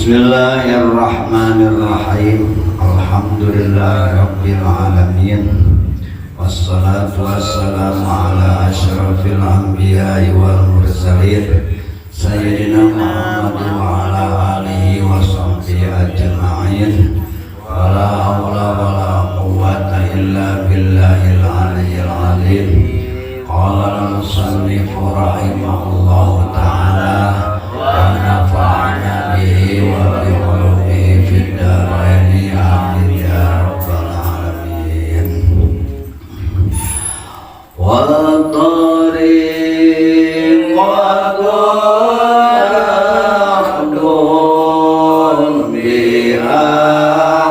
Bismillahirrahmanirrahim. Alhamdulillahirabbil alamin. Wassalatu wassalamu ala asyrafil anbiya'i wal mursalin sayyidina Muhammad wa ala alihi wa sahbihi ajma'in. Wala haula wala quwwata illa billahil aliyyil azim. Qala al-musannif rahimahullahu ta'ala wa nafa'ana bihi wa bi ulumihi fid dharain, amin ya rabbal alamin. Wa tariqatu ahdun biha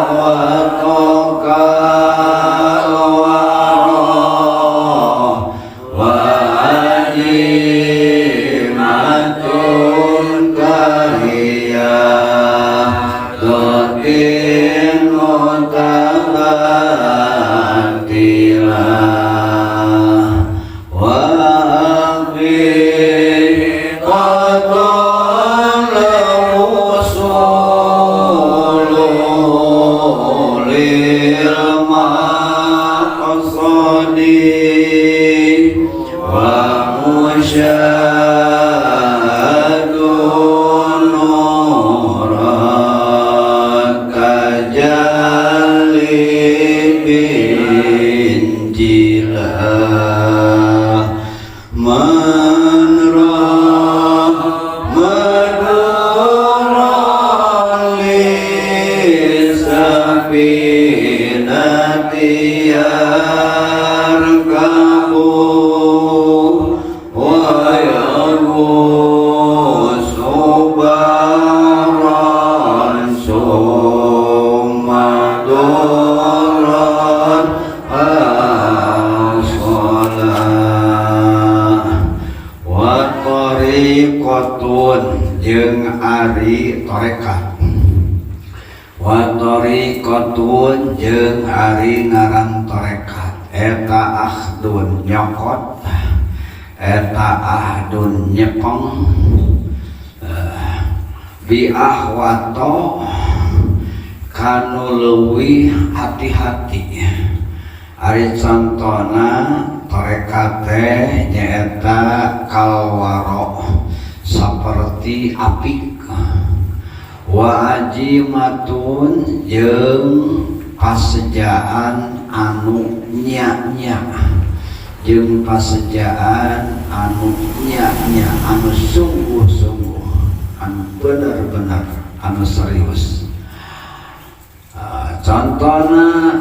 wa taqal wa ajimatun kahiyadatin mutabattila wa haqiqatun lahu lil maqsadi wa musyahadun nurat tajalli binjila man rahmaduran li safinati yarkabu wa yagusu bahran summa duran asala. Wa tariqatun jeung ari tarekat, wa tariqatun jeung ari ngaran tarekat eta ahdun nyokot, eta ahdun nyepeng, bi ahwato kanu leuwih hati-hati. Ari contona tarekat teh nyaeta kalwaro, saperti api, wa ajimatun jeung pasejaan anu nya-nya, jeung pasejaan anu nya-nya, anu sungguh-sungguh, anu benar-benar, anu serius. Contohna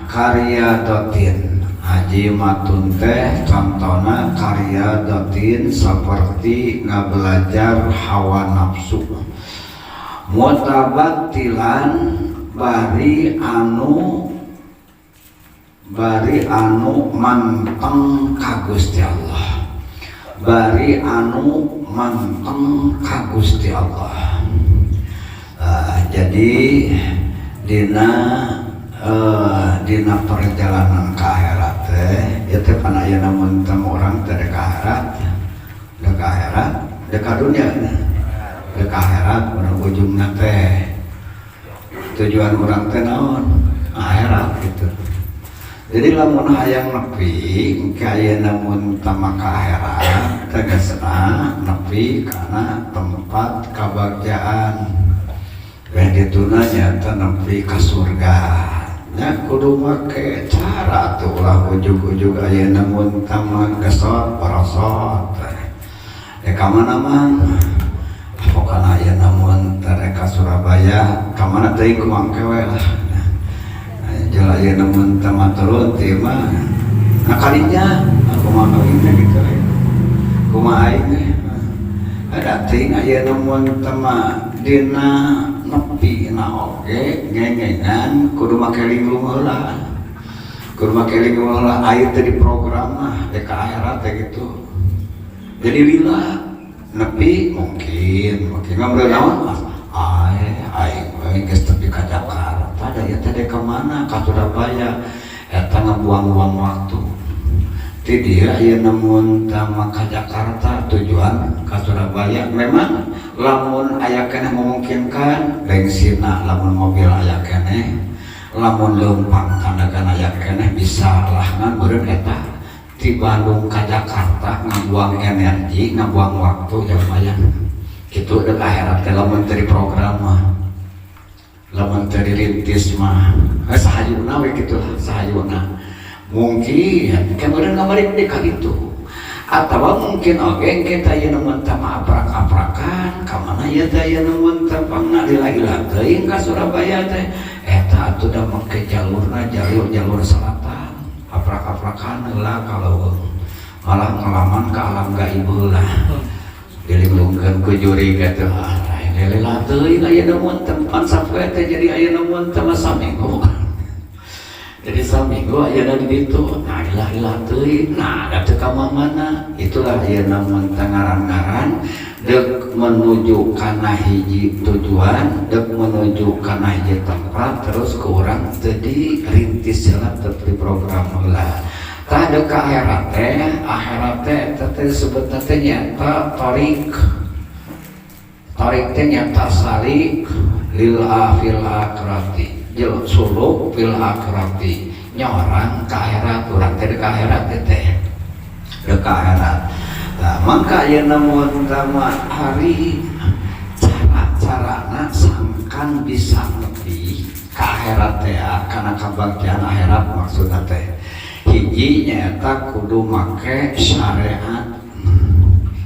karya dotin, ajimatun teh contohna karya dotin seperti ngabelajar hawa nafsu, mutabattilan bari anu manteng ka Gusti Allah, bari anu manteng ka Gusti Allah. Jadi dina perjalanan ke akhirat teh ieu teh pan ayeuna mun temu urang teh ka akhirat, dek ka akhirat, dek ka dunia, dek ka akhirat. Urang ujungna teh tujuan urang teh naon? Akhirat gitu. Jadi lamun hayang nepi ka ayeuna mun tama ka akhirat, tegasna nepi kana tempat kabagjaan. Weh dituna nyata nepi ka surga nya kudu make cara tuh, ulah ujug-ujug ayeuna mun tama gesot parosot ya ka mana mang? Pokona ayeuna mun tere ka Surabaya ka mana teuing, kumaha we lah. Jol ayeuna mun tama turun ti mah, nah kalinya kumaha kawinna gitu, kumaha aing teh ada teuing ayeuna mun tama dina nepi na oge ngengengan kudu make linggung heula, kudu make linggung heula. Aya teh di program mah dek ka akhirat teh gitu. Jadi lila nepi mungkin mungkin ngambil naon, ay aing we geus tepi ka Jakarta da ieu teh dek ka mana? Ka Surabaya. Eta ngebuang-buang waktu. Ti dieu ayeuna mun tama ka Jakarta tujuan ka Surabaya memang. Lamun aya keneh memungkinkan bensinna, lamun mobil aya keneh, lamun leumpang tanagan aya keneh, bisa lah. Ngan meureun eta di Bandung ke Jakarta ngabuang energi, ngabuang waktu ya, lumayan gitu. Dek akhirat teh lamun teu program mah, lamun teu dirintis mah, sahayuna we gitu lah. Sahayuna mungkin kemudian kamari di ka itu atau mungkin oke kita ieu mun teh aprak-aprakan ka mana ieu teh, ieu mun teh pangna lila-lila teuing ka Surabaya teh. Eta atuh da make jalurna jalur-jalur selatan, aprak-aprakan heula, kalau malah ngalaman ke alam gaib heula, dilinglungkeun ku jurig atuh. Lila teuing aya mun teh pan sapoe teh, jadi aya mun teh saminggu, jadi saminggu aya di ditu. Nah, ilah ilah teuing, nah da teu ka mana. Itulah ieu namun ngaran-ngaran dek menuju kana hiji tujuan, dek menuju kana hiji tempat, terus ke urang teu dirintis heula, teu di program heula. Tah, dek ka akhirat teh, akhirat teh eta teh disebutna teh nyaeta tarik. Tarik teh nyaeta salik lil afil akhirati, jel suluk fil akhirati, nyorang ka akhirat. Urang teh ka akhirat teh, dek ka akhirat. Nah, mangka ayeuna mun tama hari cara-carana sangkan bisa nepi ka akhirat teh, kana kabagjaan akhirat, maksudna teh hiji nyaeta kudu make syariat.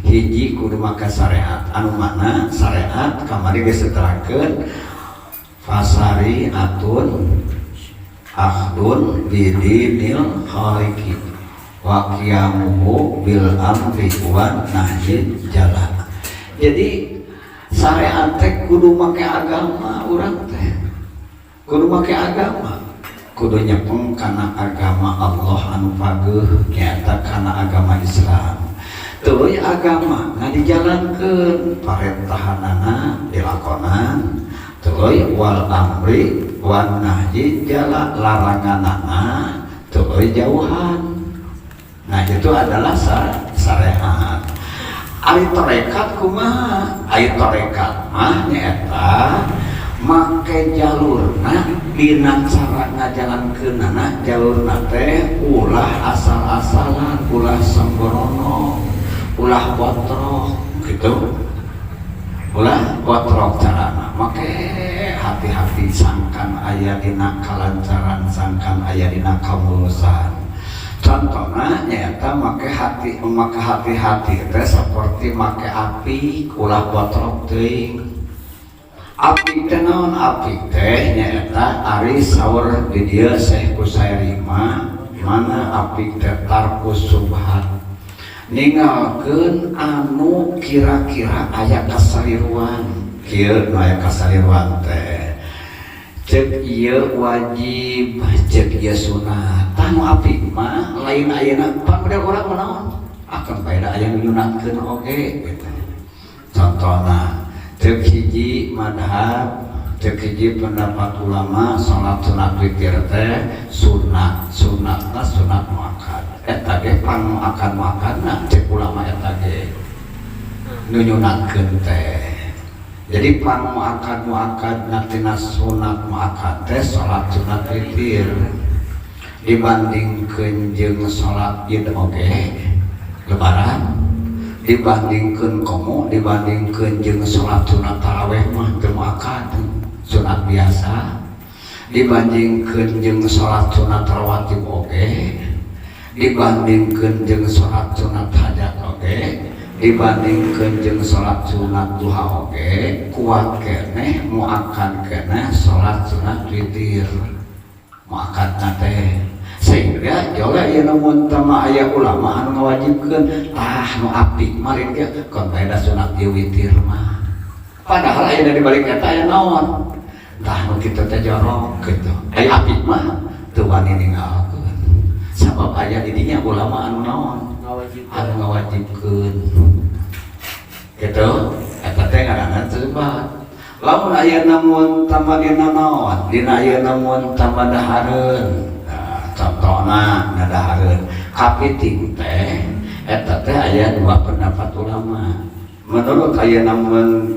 Hiji kudu make syariat. Anu mana syariat kamari geus diterangkeun, fasariatun akhdun bidinil khaliqi wa qiyamuhu bil amri wan nahyi jala. Jadi syariat teh kudu make agama. Urang teh kudu make agama, kudu nyepeng kana agama Allah anu pageuh, nyaeta kana agama Islam. Tuluy agama ngadijalankeun, parentahanana dilakonan. Tuluy wal amri wan nahyi jala, laranganana tuluy jauhan. Nah, itu adalah syariat. Ari tarekat kumaha? Ari tarekat mah nyaeta make jalurna dina cara ngajalankeunana. Jalurna teh ulah asal-asalan, ulah sembrono, ulah botrok gitu, ulah botrok. Carana make hati-hati sangkan aya dina kalancaran, sangkan aya dina kamulusan. Contohnya nyaeta make hati, make hati-hati teh seperti make api, ulah botrok teuing. Api teh naon? Api teh nyaeta ari saur di dieu Syekh Kusairi mah, mana api teh tarkus subhat, ninggalkeun anu kira-kira aya kasaliruan. Kieu nu aya kasaliruan teh, cek ieu wajib, cek ieu sunat. Tah, nu apik mah lain ayeuna pan model urang mah naon akan bae da aya nu nyunatkeun oge gitu. Contohna cek hiji madhab, cek hiji pendapat ulama, salat sunat witir teh sunat, sunatna sunat muakkad. Eta ge pang muakkad muakkadna cek ulama eta ge nu nyunatkeun teh. Jadi pang muakkad muakkad tina sunat muakkad teh salat sunat witir dibandingkeun jeung salat Id oge, lebaran, dibandingkeun komo dibandingkeun jeung salat sunat taraweh mah teu muakkad, sunat biasa, dibandingkeun jeung salat sunat rawatib oge, dibandingkeun jeung salat sunat hajat oge, dibandingkeun jeung salat sunat duha oge, kuat keneh, muakkad keneh salat sunat witir muakkad teh. Sehingga jauh ieu mun tama aya ulama anu ngawajibkeun. Tah, nu apik marin ge kon bae da sunat ieu witir mah, padahal aya di balik eta aya naon. Tah, nu kitu teh jorok gitu. Aya apik mah teu wani ninggalkeun sabab aya di dinya ulama anu naon, anu ngawajibkeun gitu. Eta teh ngaranna tersebat. Lamun aya namun tambah dina naon, dina aya namun tambah dahareun. Nah, contohna ngadahareun kapiting teh, eta teh aya dua pendapat ulama. Menurut ayeuna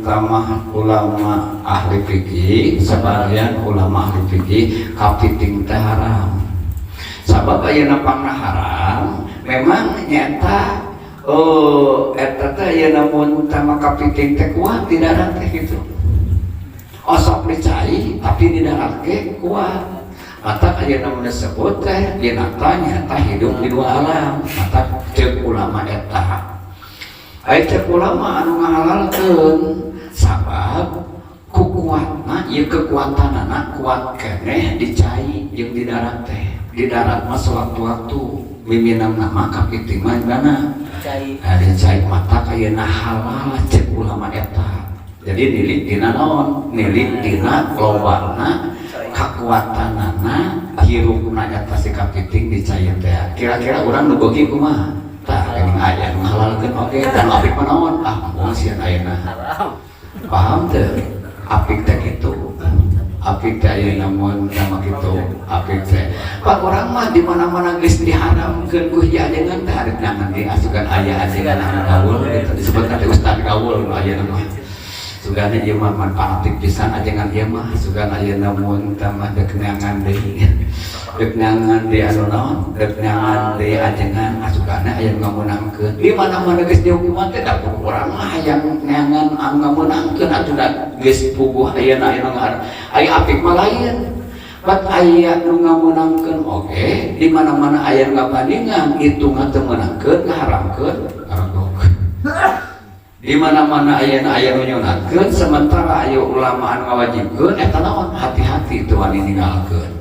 tamah ulama ahli fikih, sebagian ulama ahli fikih, kapiting teh haram. Sabab ayeuna pangna haram memang nyata, oh, eta teh ayeuna mun tama kapiting teh kuat di darat teh gitu. Osok di cai tapi di darat ge kuat. Mata ayeuna mun disebut teh binatang nyata hidup di dua alam. Mata ceuk ulama eta. Aya ceuk ulama anu ngahalalkeun sabab ku kuatna ieu, kekuatanana kuat keneh di cai jeung di darat teh. Di darat mah sewaktu-waktu miminang nama kapiting mah mana? Cai. Nah, di cai mata ayeuna halal ceuk ulama eta. Jadi nilik dina naon? Nilik dina lobana kakuatanana hirupna eta si kapiting di cai teh. Kira-kira urang nu beuki kumaha? Tah, geuning aya nu ngahalalkeun oge dan apik mah naon? Ah, moal sieun ayeuna. Haram. Paham teu? Apik teh kitu. Apik teh ayeuna mun sama kitu. Apik teh. Pak, urang mah di mana-mana geus diharamkeun ku hiji ajengan teh, arek nyangan di asukan aya ajengan anu gaul gitu. Disebut teh ustad gaul nu ayeuna mah. Sugana ieu mah man fanatik pisan ajengan ieu mah, sugan ayeuna mun tambah dek neangan deui. Dek neangan deui anu naon? Dek neangan deui ajengan asugana aya nu ngameunangkeun. Di mana-mana geus dihukuman teh, da urang mah hayang neangan anu ngameunangkeun atuh, da geus puguh ayeuna aya nu ngaharam. Aya apik mah lain. Bat aya nu ngameunangkeun oge, di mana-mana aya nu ngabandingan itu teu meunangkeun ngaharamkeun ngarogok. Di mana-mana aya aya nu nyunatkeun sementara aya ulama anu ngawajibkeun, eta naon? Hati-hati itu wani ninggalkeun.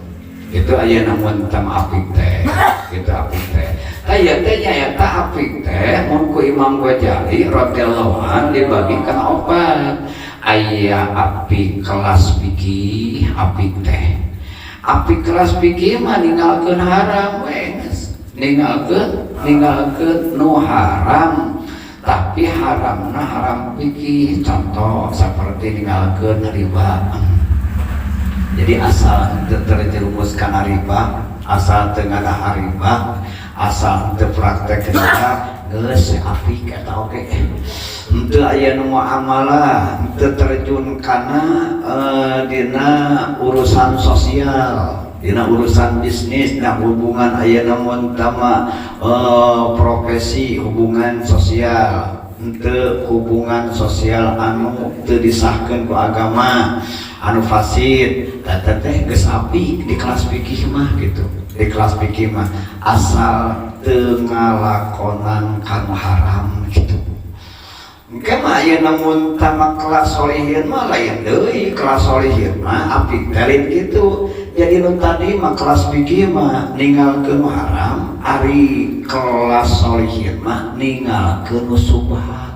Itu aya namun tam apik teh, itu apik teh. Tah, ieu teh nyaeta apik teh mun ku Imam Ghazali radhiyallahu an dibagi kana opat. Aya apik kelas fikih, apik teh. Apik kelas fikih mah ninggalkeun haram we geus. Ninggalkeun ninggalkeun nu haram, tapi haramna haram fikih, contoh seperti ninggalkeun riba. Jadi asal teu terjerumus kana riba, asal teu ngadah riba, asal teu praktek riba, geus apik eta oge. Henteu aya nu muamalah, henteu terjun kana dina urusan sosial, dina urusan bisnis, dina hubungan aya mun tama profesi, hubungan sosial, henteu hubungan sosial anu teu disahkeun ku agama, anu fasid, eta teh geus apik di kelas fikih mah gitu. Di kelas fikih mah asal teu ngalakonan kanu haram gitu. Engke mah aya namun tama kelas solihin mah lain deui. Kelas solihin mah apik teh lain gitu. Jadi nu tadi mah kelas fikih mah ninggalkeun nu haram, ari kelas solihin mah ninggalkeun nu subhat.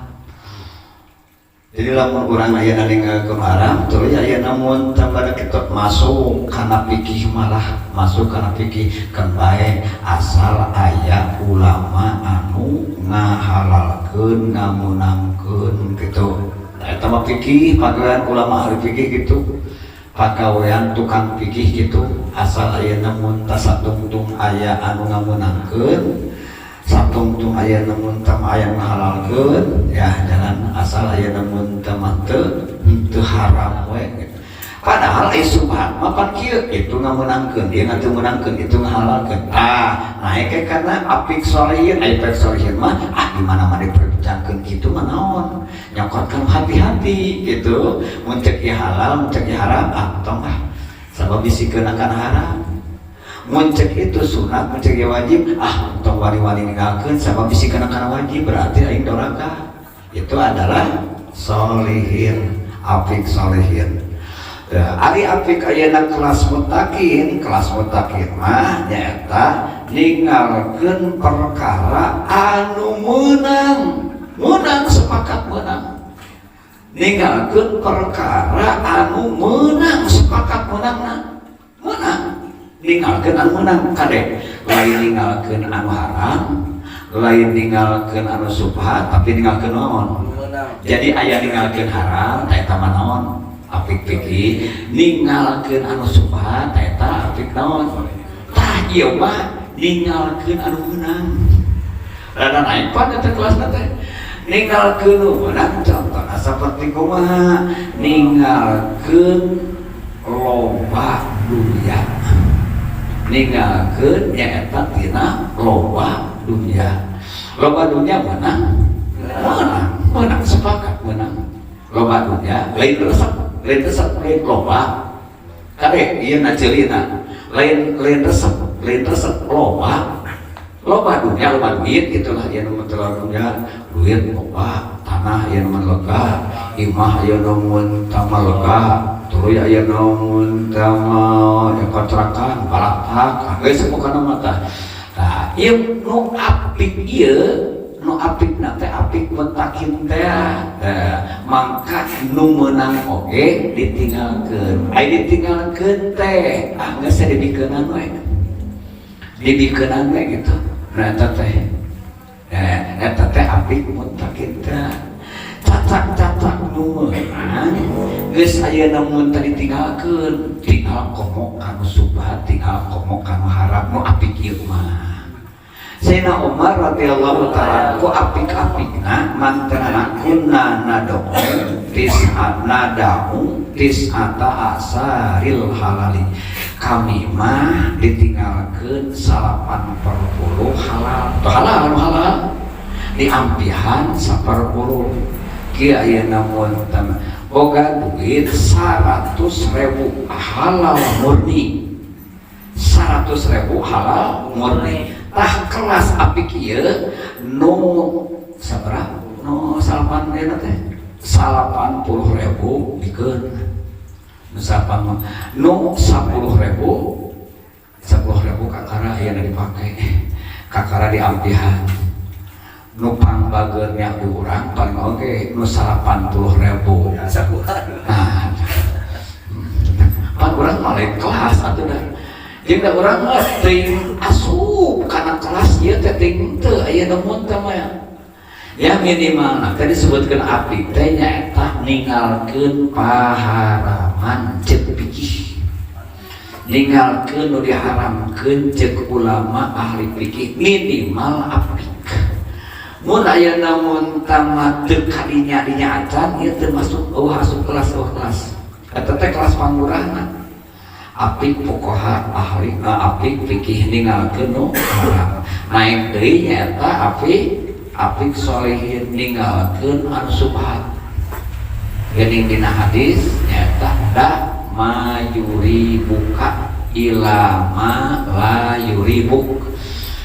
Jadi lamun urang ayeuna ninggalkeun haram, terus aya namun tambah kitu masuk kana fikih, malah masuk kana fikih kan bae, asal aya ulama anu ngahalalkeun, ngameunangkeun gitu. Nah, eta mah fikih, pagawean ulama ahli fikih gitu. Pagawean tukang fikih gitu, asal aya namun tasatungtung aya anu ngameunangkeun, satungtung aya namun tam aya ngahalalkeun, ya jalan, asal aya namun tam teu teu haram we gitu. Padahal aya subhat mah pan kieu, itu ngameunangkeun, dia teu meunangkeun, itu ngahalalkeun. Ah, naik ke karena apik solihin, aya apik solihin mah ah di mana-mana diperbincangkeun kitu mah naon? Nyokotkeun hati-hati gitu. Mun cek ieu halal, mun cek ieu haram, ah tong ah. Sabab bisikeun akan haram. Mun cek itu sunat, mun cek ieu wajib, ah tong wani-wani ninggalkeun sabab bisikeun akan wajib, berarti aing doraka. Itu adalah solihin, apik solihin. Ya, ari apik ayeuna kelas mutakin, kelas mutakin mah nyaeta ninggalkeun perkara anu meunang, meunang sepakat meunang. Ninggalkeun perkara anu meunang sepakat meunangna. Meunang. Ninggalkeun anu meunang kade, lain ninggalkeun anu haram, lain ninggalkeun anu subhat, tapi ninggalkeun naon? Meunang. Jadi aya ninggalkeun haram eta mah naon? Apik fikih. Ninggalkeun anu subhat eta apik naon? Tah, ieu mah ninggalkeun anu meunang. Rada naik pan eta kelasna teh. Ninggalkeun nu meunang contohna saperti kumaha? Ninggalkeun loba dunia, ninggalkeun nyaeta tina loba dunia. Loba dunia meunang, meunang, meunang, sepakat meunang. Loba dunia lain resep, lain resep, lain loba. Kade ieu na ceulina, lain, lain resep, lain resep, loba. Loba dunia, loba duit gitulah ya. Nu dunia, duit loba, tanah ya nu lega, imah ya nu tama lega, tuluy aya nu tama ya kontrakan balapak geus pokona mah tah. Tah, ieu nu apik, ieu nu apik na teh apik muttaqin teh. Mangka nu meunang oge ditinggalkeun. Ai ditinggalkeun teh, ah, geus dibikeunan we, dibikeunan we gitu. Nah, eta teh, eta teh apik muttaqin teh. Cacak-cacak nu meunang geus ayeuna mun teh ditinggalkeun, tinggal komo kanu subhat, tinggal komo kanu haram. Nu apik ieu mah Sayyidina Umar radhiyallahu taala ku apik-apikna mantenana kunna nad'u tis'a, nada'u tis'ata a'syaril halali. Kami mah ditinggalkeun 90 halal. Tuh, halal, anu halal diampihan 10. Kieu ayeuna mun boga duit 100 ribu halal murni, 100 ribu halal murni. Tah, kelas apik ieu nu sabaraha? Nu salapan ieu teh 80 ribu bikeun, nu salapan, nu 10 ribu, 10 ribu kakara ieu dipake, kakara diampihan. Nu pangbageurnya di urang paling oge nu 80 ribu. Nah, pan urang mah lain kelas atuh dah. Jeung da urang mah teuing asup kana kelas ieu teh teuing teu aya nemun teh mah ya. Minimal nah tadi disebutkeun apik teh nyaeta ninggalkeun paharaman ceuk fikih, ninggalkeun nu diharamkeun ceuk ulama ahli fikih, minimal apik. Mun aya namun tamat teu kadinya dinya acan, ieu teu masuk, euweuh asup kelas, euweuh kelas eta teh, kelas pangmurahna. Apik fuqaha ahli apik fikih ninggalkeun nu haram. Naik deui nyaeta apik, apik solehin, ninggalkeun anu subhat. Geuning dina hadis nyaeta da' ma yuribuka ila ma la yuribuk.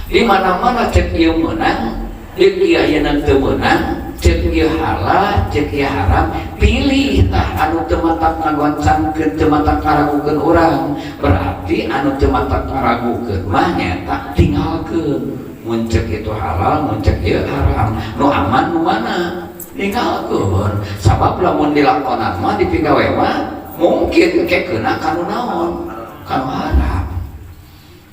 Di mana-mana cek ieu meunang, deuk ieu ayeuna teu meunang, cek ieu halal, cek ieu haram, pilih tah anu teu matak ngagoncangkeun, teu matak ngaragukeun urang. Berarti anu teu matak ngaragukeun mah nyaeta tinggalkeun. Mun cek itu halal, mun cek ieu haram, nu aman nu mana? Ninggalkeun. Sabab lamun dilakonan mah, dipigawe mah, mungkin ke kena kanu naon? Kanu haram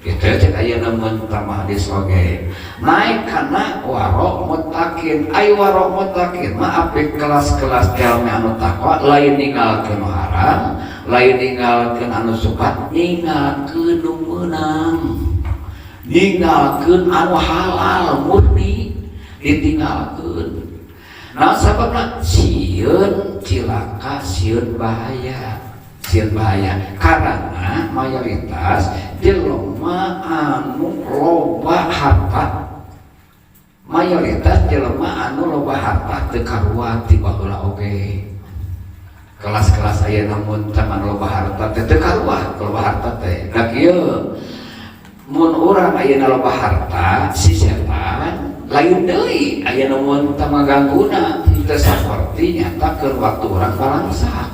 gitu. Cek ayeuna mun tama hadis oge naik kana waro muttaqin. Ai waro muttaqin mah apik kelas-kelas jalmi anu takwa, lain ninggalkeun haram, lain ninggalkeun anu subhat, ninggalkeun nu meunang, ninggalkeun anu halal murni ditinggalkeun. Nah, sababna sieun cilaka, sieun bahaya, sieun bahaya karena mayoritas jelema anu loba harta, mayoritas jelema anu loba harta teu karuat ti baheula oge. Kelas-kelas aya namun taman loba harta teh teu karuat loba harta teh. Da kieu, mun urang ayeuna loba harta, si setan lain deui aya namun tama gangguna, teu saperti nyata keur waktu urang balangsak.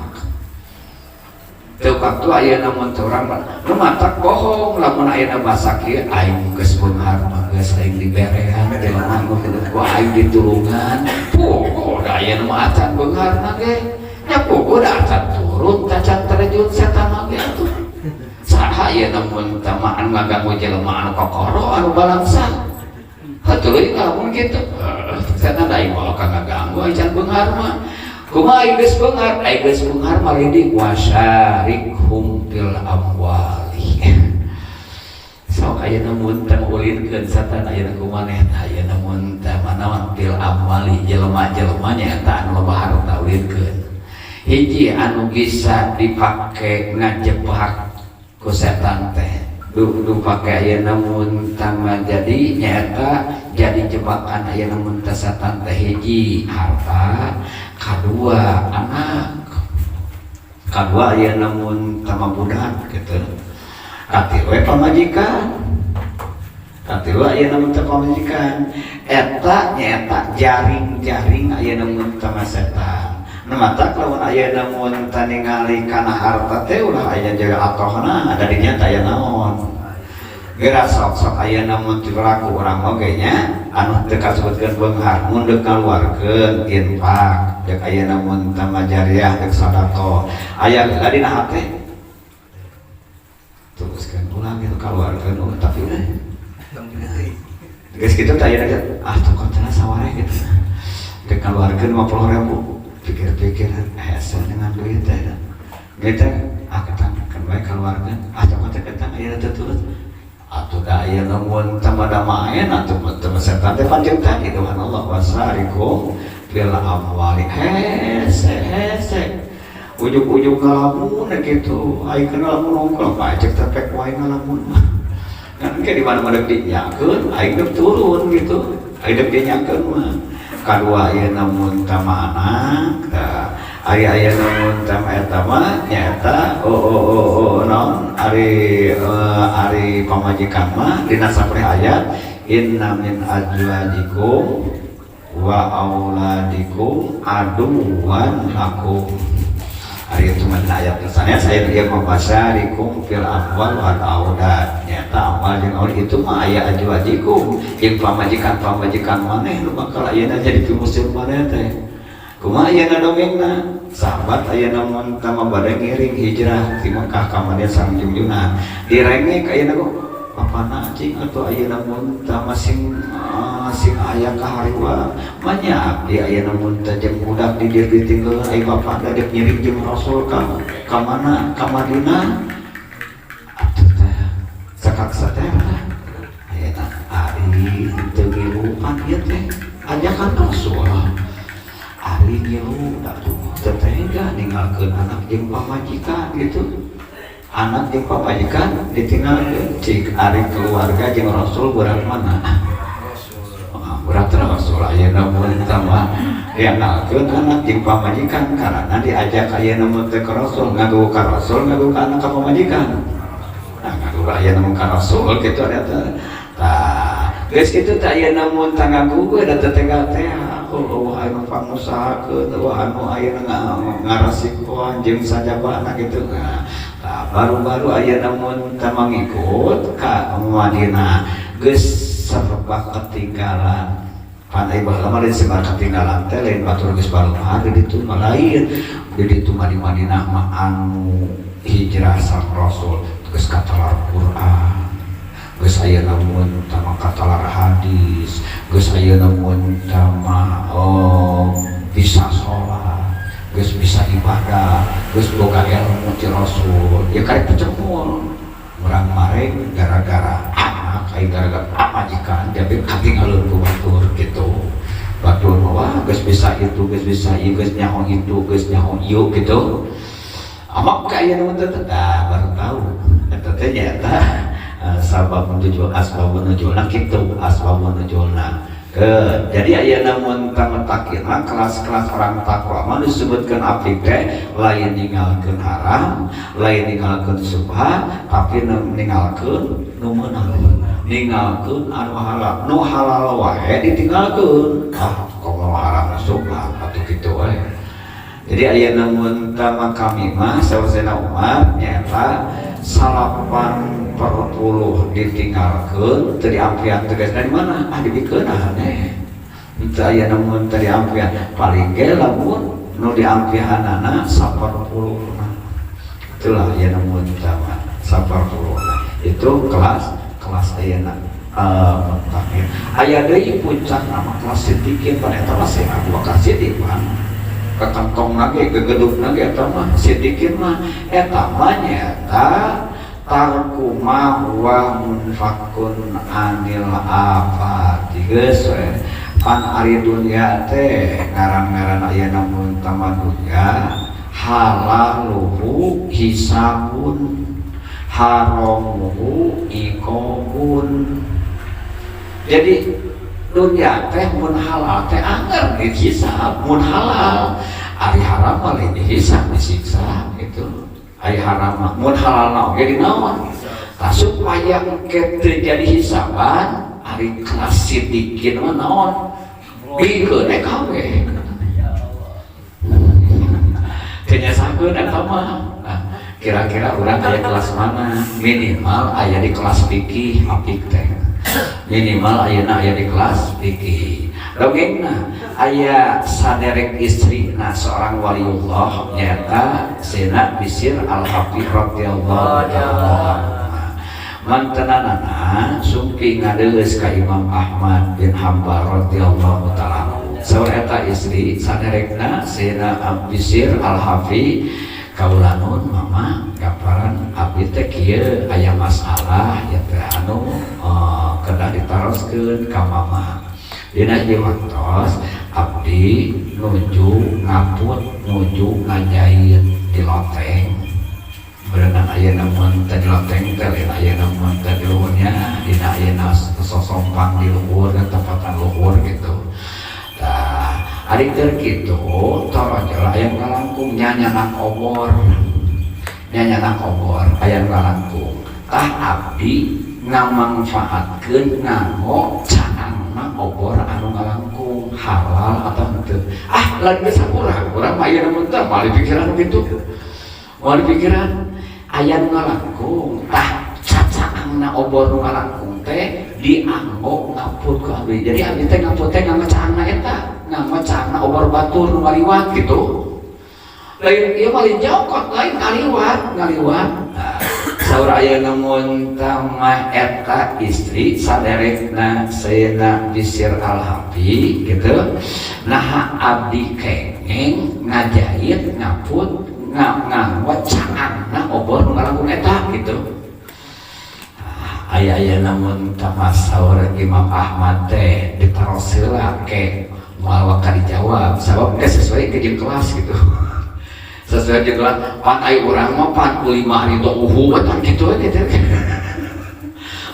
Teu waktu ayeuna mun teu urang nu matak bohong. Lamun ayeuna basa kieu, aing geus beunghar mah, geus aing diberean jelema nu ku aing ditulungan, poho da ayeuna mah acan beunghar mah ge nya, poho da acan turun, acan terjun setan mah ge atuh. Saha ayeuna mun tama anu ngaganggu? Jelema anu kokoro, anu balangsak. Hatuh lamun kitu setan, da aing moal ngaganggu, aing can beunghar mah. Kumaha aing geus beunghar? Aing geus beunghar mah di wasyarikhum fil amwali. Sok ayeuna mun teh ulinkeun setan ayeuna ku maneh tah, ayeuna mun teh. naon bil amwali jelema-jelema nyaeta anu loba harta ulinkeun. Hiji anu bisa dipake ngajebak ku setan teh du pake ayeuna mun tama jadi nyaeta jadi jebakan ayeuna mun teh setan teh hiji harta, kadua anak, kadua ayeuna mun tama budak gitu, katilu we pamajikan, katilu ayeuna mun teh pamajikan. Eta nyaeta jaring-jaring ayeuna mun tama setan. Nu matak lamun ayeuna mun teh ningali kana harta teh ulah aya jaga atohna ada dinya teh aya naon. Geura sok-sok ayeuna mun ku urang oge nya anu teu kasebutkeun beunghar mun deuk ngaluarkeun infak deuk ayeuna mun teh jariah deuk sadaqah aya heula dina hate teruskeun ulah gitu kaluarkeun ulah tapi eh geus kitu teh ayeuna ah tong cenah sawareh gitu deuk ngaluarkeun 50.000 pikir-pikir hese dengan duit teh gitu ah ketang kan bae kaluarkeun ah tong teh ketang ayeuna teh turut atuh da ayeuna mun teh da maen atuh teh setan teh panjang tadi Tuhan Allah wasarikum fil amwali hese hese ujug-ujug ngalamun gitu ai kana lamun nongkrong pajak teh pek wae ngalamun mah kan ke di mana-mana dinyakeun aing deuk turun gitu aing deuk dinyakeun mah. Kadua ayeuna mun tama anak ari ayeuna mun tama eta mah nyaeta oh oh oh oh naon ari ari pamajikan mah dina sapreh ayat inna min azwajikum wa auladikum aduwan lakum. Ari itu mah ayat misalnya saya dia mabasarikum fil amwal wal aulad nyata amal jeung aulad itu mah aya azwajikum jeung pamajikan-pamajikan maneh nu bakal ayeuna jadi pimusir maneh teh. Kumaha ayeuna dongengna? Sahabat ayeuna mun tama bade ngiring hijrah ti Mekah ka Madinah sareng jungjungan. Direngek ayeuna kok bapana cing atau ayeuna mun tama sing sing aya kahariwa manya abdi ayeuna mun teh jeung budak di dieu ditinggalkeun ai bapana dek ngiring jeung Rasul ka ka mana ka Madinah atuh teh sakak satera ayeuna ari teu ngiluan ieu teh ajakan Rasul ari ngilu atuh teu tega ninggalkeun anak jeung pamajikan gitu. Anak jeung pamajikan ditinggalkeun cik ari keluarga jeung Rasul berat mana? Berat Rasul ayeuna mun teh mah diandalkeun anak jeung pamajikan karena diajak ayeuna mun teh ka Rasul ngagu ka Rasul ngagu ka anak ka pamajikan. Nah ngagu ayeuna mun ka Rasul kitu eta. Tah geus kitu teh ayeuna mun teh ngagu da teu tega teh oh anu pangusahakeun eueuh anu ayeuna ngarasikoan jeung sajabana kitu. Nah, baru-baru ayeuna mun teh mangikut ka Madinah geus serba ketinggalan. Pan ai baheula mah lain serba ketinggalan teh lain batur geus baruhar di ditu mah lain. Di ditu mah di Madinah mah anu hijrah sang Rasul geus katalar Quran. Geus ayeuna mun teh mah katalar hadis, geus ayeuna mun teh mah oh bisa sholat, geus bisa ibadah, geus boga ilmu ti Rasul. Ya karek pecemul. Urang mareng gara-gara anak, ai gara-gara pamajikan jadi katinggalkeun ku batur gitu. Batur mah wah geus bisa itu, geus bisa ieu, geus nyaho itu, geus nyaho ieu gitu. Amak ka ayeuna mun teh tah baru tahu. Eta teh nyaeta sabab nuzul asbab nuzulna kitu asbab nuzulna. Ke jadi ayeuna mun tametakin mah kelas-kelas orang takwa mah disebutkeun abdi teh lain ninggalkeun haram, lain ninggalkeun subhat, tapi ninggalkeun nu meunang. Ninggalkeun anu halal, nu halal wae ditinggalkeun. Ah, komo haram subhat atuh kitu wae. Jadi ayeuna mun tama kami mah saur Sayyidina Umar nyaeta 80 ditinggalkeun teu diampian tegas dari mana? Ah dibikeun aneh. Teu aya namun teu diampian paling ge lamun nu diampihanana 40. Itulah aya namun tama 40. Itu kelas kelas ayeuna muttaqin. Aya deui puncak nama kelas siddiqin pan eta mah Sayyidina Abu Bakar Siddiq pan. Kekantong lagi, gegeduk lagi eta mah siddiqin mah eta mah nyaeta tarku ma huwa munfakun anil afati geus we. Pan ari dunya teh ngaran-ngaran aya mun tama dunya halaluhu hisabun haramuhu iqobun. Jadi dunia teh mun halal teh angger dihisab, mun halal. Ari haram mah lain dihisab, disiksa gitu. Ari haram mah mun halal na oge dinaon. Tah supaya engke teu jadi hisaban, ari kelas sidikin mah naon? Bikeun kabeh. Teu nyasakeun eta mah. Nah, kira-kira urang aya kelas mana? Minimal aya di kelas fikih apik teh. Minimal ayeuna aya di kelas fikih. Dongengna aya saderek istri nah seorang waliullah nyata Sena Bisir Al-Hafi radhiyallahu ta'ala. Mantenanana sumping ngadeus ka Imam Ahmad bin Hanbal radhiyallahu ta'ala. Saur eta istri saderekna Sena Bisir Al-Hafi, "Kaula nun mama, gaparan abdi teh kieu aya masalah ya teh anu kedah ditaroskeun ka mama. Dina ieu waktos abdi nuju ngaput, nuju ngajait di loteng." Berenang aya namun teh di loteng teh lain aya namun teh di luhurnya, dina ayeuna sosompang di luhur kan, tempatan luhur gitu. Tah, ari keur kitu torojol aya ngalangkung nyanyanak obor, nyanyanak obor aya ngalangkung. Tah, abdi ngamangfaatkeun nganggo caangna obor anu ngalangkung, halal atau henteu? Ah, lain geus urang urang mah ayeuna mun teh moal pikiran kitu, moal pikiran aya nu ngalangkung. Tah, cacaangna obor nu ngalangkung teh dianggo ngaput ku abdi. Jadi abdi teh ngaput teh nganggo caangna eta, nganggo caangna obor batur nu ngaliwat gitu. Lain ieu mah, lain jokot, lain, ngaliwat ngaliwat. Nah, saur aya namun tamah eta istri saderekna Sayyidina Bisir Al-Hafi gitu, "Nah, abdi kengeng ngajait ngaput nganggo caangna obor nu ngalangkung eta," gitu. Aya-aya namun tamah saur Imam Ahmad teh ditaros heula ke moal waka dijawab, sabab geus sesuai ke jeung kelas gitu, sesuai jeung kelas. Pan ai urang mah pan 45 hari uhu pan kitu we gitu.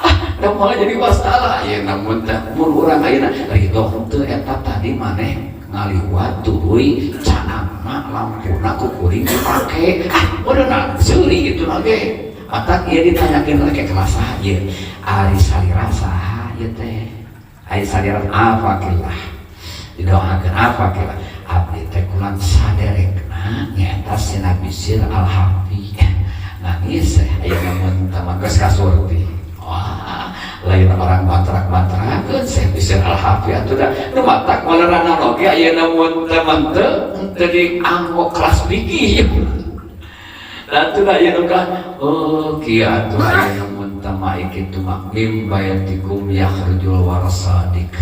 Ah, da moal jadi masalah ya. Namun teh mun urang ayeuna ridho henteu eta tadi maneh ngaliwat tuluy caangna lampuna ku kuring dipake? Ah, udah seuri gitu ge. Matak ieu ditanyakeun lagi kelas saha ieu, ari salira saha ieu teh? Ari salira apa kilah didoakeun apa kilah? "Abdi teh kulan saderekna nyaeta Sina Bisir Al-Hafi." Nangis aya namun tama geus kasurti. Wah, lain orang bantrak-bantrakeun Syekh Bisir Al-Hafi atuh da nu matak malerana oge aya namun teman teu teu dianggo kelas fikih. Atuh da aya nu ka oh kieu atuh aya namun tama kitu mah mim bayatikum yakhrujul warasadik,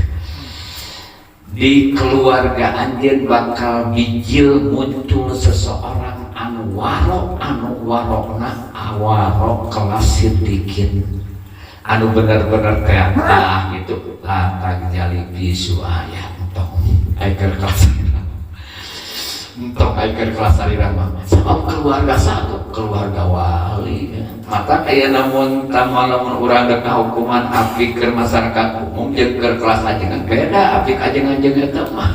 di keluarga anjeun bakal bijil muncul seseorang anu warok, anu warokna awarok kelas sidikin anu bener-bener teh. Ah, gitu latang jali bisu aya entong aiker kelas, entong aiker kelas salira mah, sabab keluarga satu keluarga wali ya. Mata kayak namun tamu lamun urang dek hukuman apik ke masyarakat umum jeung keur kelas ajengan beda. Apik ajeng-ajeng eta mah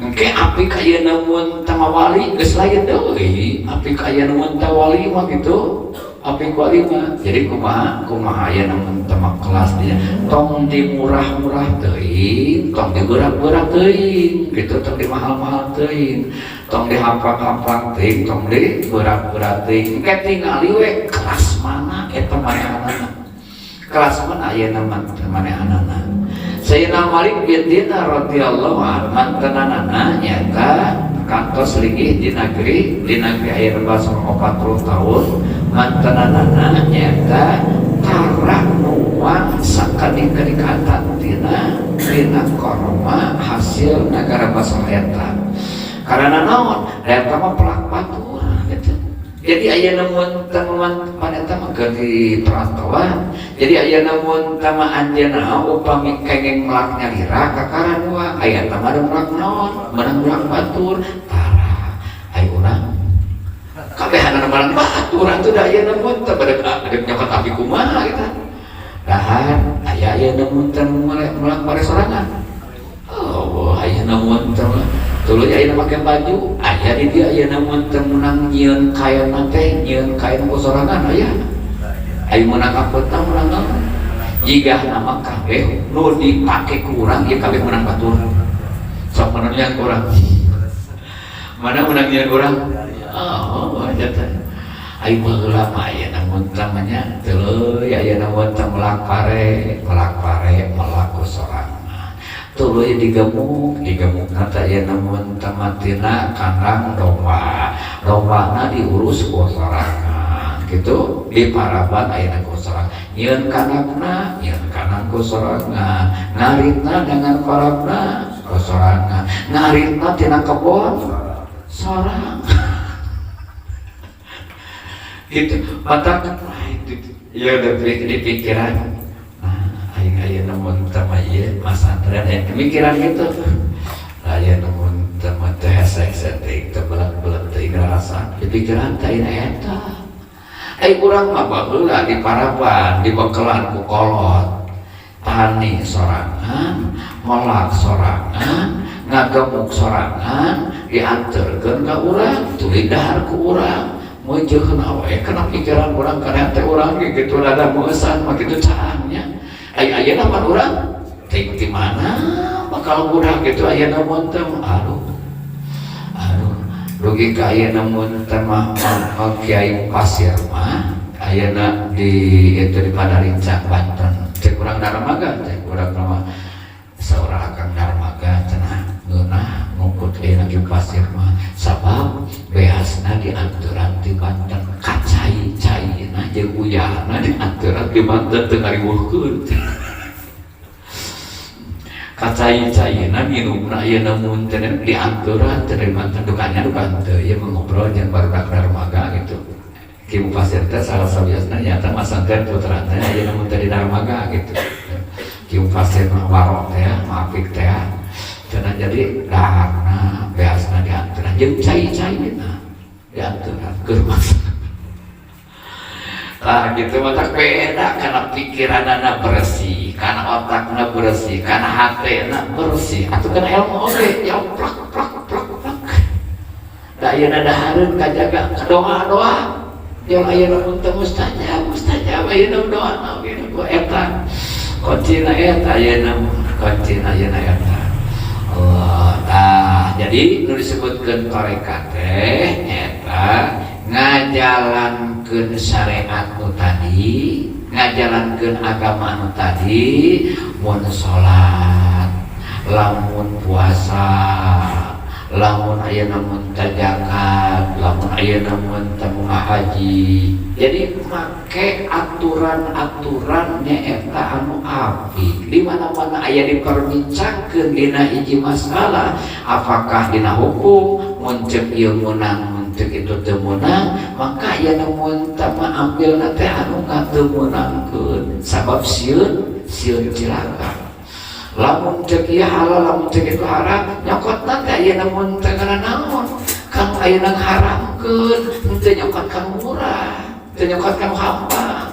engke apik aya namun tama wali geus lain deui. Apik aya namun ta wali mah gitu, apik wali mah. Jadi kumaha kumaha aya namun tama kelas dia tong dimurah-murah teuing, tong dibeurah-beurah teuing gitu, tong dimahal-mahal teuing, tong dihamplang-hamplang teuing, tong dibeurah-beurah teuing. Engke tingali we kelas mana eta manehanana, kelas mana aya manehanana. Sayyidina Malik bin Dinar radhiyallahu anhu mantenanana nyata kantos linggih di negeri aya 40 tahun. Mantenanana nyata tara nuang sakadik-kadikatan tina tina korma hasil negara Basrah eta. Karena naon? Eta mah pelak batur gitu. Jadi aya mun teman paneta mah keur di perantauan. Jadi aya mun tama anjeunna upami kengeng melak nyalira kakara dua aya tama melak naon, meunang melak batur tara. Ayo urang kabehanana melak batur atuh da aya mun teh bade nyokot api kumaha kita. Dahar aya aya mun teh melak pare sorangan. Oh, aya mun teh tuluy aya make baju, aya di dieu aya mun teh meunang nyieun kain teh, nyieun kain ku sorangan aya. Aya meunang kapetna meunang naon. Jigah nama kabeh nu dipake ku urang ieu kabeh meunang batur. Sok mana nyieun urang? Mana meunang nyieun urang? Oh, jata. Ayo baheula mah aya namun tamanya tuluy aya namun teh melak pare, melak ku sorangan. Tuluy digemuk, digemukna teh aya namun tamatina kandang domba. Dombana diurus ku sorangan gitu, di paraban aya ku sorangan. Nyieun kandangna, nyieun kandang ku sorangan. Ngaritna dengan parabna ku sorangan. Ngaritna tina kebon sorang. Gitu matak itu ya udah di pikiran. Nah, aing aya namun tama ieu masantren aya pemikiran gitu. Aya namun tama teh hese-hese teh teu belet-belet teh ngarasa di pikiran teh eta. Ai urang mah baheula di paraban dibekelan ku kolot. Tani sorangan, melak sorangan, ngagemuk sorangan, dianterkeun ka urang, tuluy dahar ku urang. Meujeun we kana pikiran urang kana teh urang ge kitu rada meusan mah kitu caangnya. Ai ayeuna mah urang teh di mana bakal budak gitu ayeuna mun teh aduh. Aduh, dugi ka ayeuna mun teh mah Kiai Pasir mah ayeuna di itu di Padarincang Banten. Cek urang Darmaga, cek urang mah saurang akang Darmaga cenah ngeunah ngukut ayeuna Kiai Pasir mah sabab beasna dianturan di Banten kacai-caina jeung uyahna dianturan di Banten teu ngariweuhkeun. Kacai-caina minumna ayeuna mun teh dianturan teh dari Banten dukanya duka teu ieu ngobrol jeung barudak Darmaga gitu. Ki Mufasir teh salah sawiosna nyata masantren putrana ayeuna mun teh di Darmaga gitu. Ki Mufasir mah warok teh maafik teh cenah jadi daharna beasna dianturan jeung cai-caina dianturan keur masak. Tah gitu mah tak beda karena pikiranana bersih, karena otakna bersih, karena hatena bersih, atuh kana ilmu oge ya plak plak plak plak. Da ayeuna dahareun kajaga doa-doa. Yang ayeuna mun teu mustajab, mustajab ayeuna doa oge ku eta. Kuncina eta ayeuna, kuncina ayeuna eta. Allah. Tah, jadi nu disebutkeun tarekat teh eta ngajalankeun syariat nu tadi, ngajalankeun agama nu tadi, mun salat, lamun puasa, lamun ayeuna mun zakat, lamun ayeuna mun teu haji. Jadi make aturan-aturan nyaeta anu apik. Di mana-mana aya diperbincangkeun dina hiji masalah, apakah dina hukum mun ceuk ieu meunang, mun ceuk itu teu meunang, maka aya mun teu ambilna teh anu teu meunangkeun sabab sieun sieun cilaka. Lamun ceuk ieu halal, lamun ceuk itu haram, nyokotna teh aya mun teu naon kanu ayeuna haramkeun, henteu nyokot kanu murah, teu nyokot kanu hampang.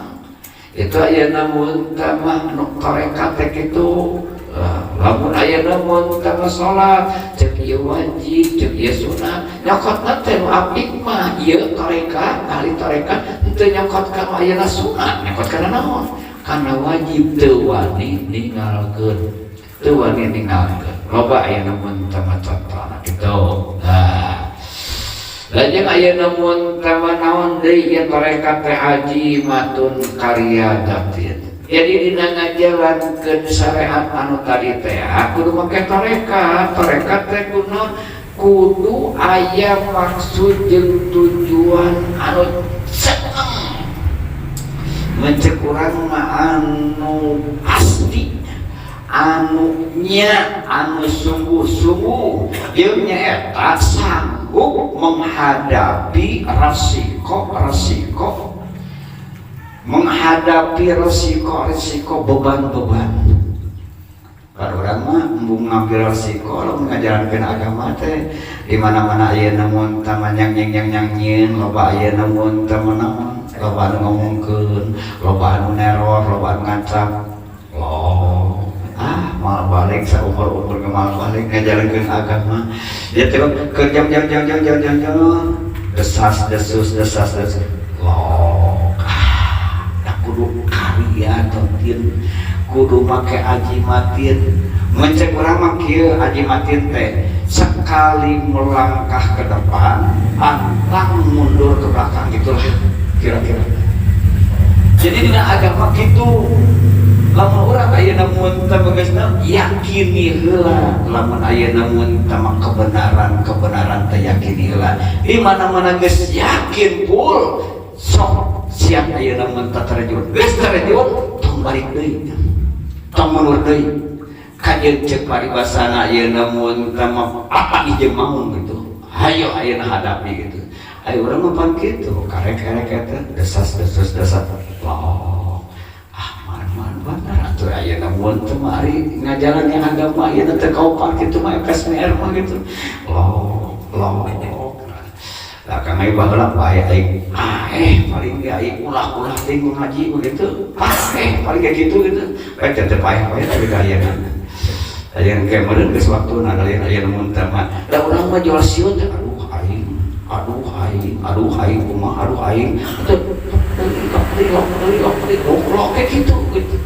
Itu ayeuna mun teh mah nu tarekat teh kitu. Lamun ayeuna mun teh mah salat, ceuk ieu wajib, ceuk ieu sunat, nyokotna teh nu apik mah ieu tarekat, ahli tarekat henteu nyokot kanu ayeuna sunat, nyokot kana naon? Kana wajib teu wani ninggalkeun. Teu wani ninggalkeun. Loba ayeuna mun teh mah contohna kitu. Nah, lajeng ayeuna mun teh mah naon deui ieu tarekat teh ajimatun kariyadatin. Jadi dina ngajalankeun syariat anu tadi teh kudu make tarekat. Tarekat teh kudu kudu aya maksud jeung tujuan anu seneng. Mencek urang mah anu pasti, anu nya anu sungguh-sungguh jeung nyaeta sanggup. Sanggup menghadapi resiko-resiko, menghadapi resiko-resiko, beban-beban. Kalau urang mah embung ngambil resiko lamun ngajalankeun agama teh. Di mana-mana aya namun taman yang yang yang yang nyin, loba aya namun taman naon, loba anu ngomongkeun, loba anu neror, loba anu ngancam. Loh, ah, moal balik saumur-umur ge, moal balik ngajalankeun agama. Ya teh keur jam jam jam jam jam jam jam, desas desus, desas desus. Loh, ah, da kudu karya tin, kudu make ajimatin. Mun cek urang mah kieu, ajimatin teh sekali melangkah ke depan pantang mundur ke belakang, gitulah kira-kira. Jadi dina agama gitu, lamun urang ayeuna mun teu begesna, yakini heula. Lamun ayeuna mun teu kebenaran, kebenaran teh yakini heula. Di mana-mana geus yakin full, sok siap ayeuna mun teu terjun. Geus terjun, tong balik deui, tong mundur deui. Kajeun cek paribasana ayeuna mun teu mah papanggih jeung maung gitu, hayo ayeuna hadapi gitu. Ayo urang mah pan kitu, karek-karek eta desas desus desas. Loh, ah, man bener atuh ayeuna mun teu mah ari ngajalannya agama ayeuna teu kaopan kitu mah, FSMR mah gitu. Loh, loh. Lah, kang aing baheula bae aing, ah, eh, paling ge aing ulah-ulah teh ngaji begitu. Ah, eh, paling kayak gitu gitu. Bae teh paeh paeh, tapi ka ayeuna. Ayeuna ke meureun geus waktuna kalian ayeuna mun teh mah. Da urang mah jual sieun teh, aduh aing, aduh aing, aduh aing kumaha, aduh aing. Teu lok lok lok lok kayak gitu gitu.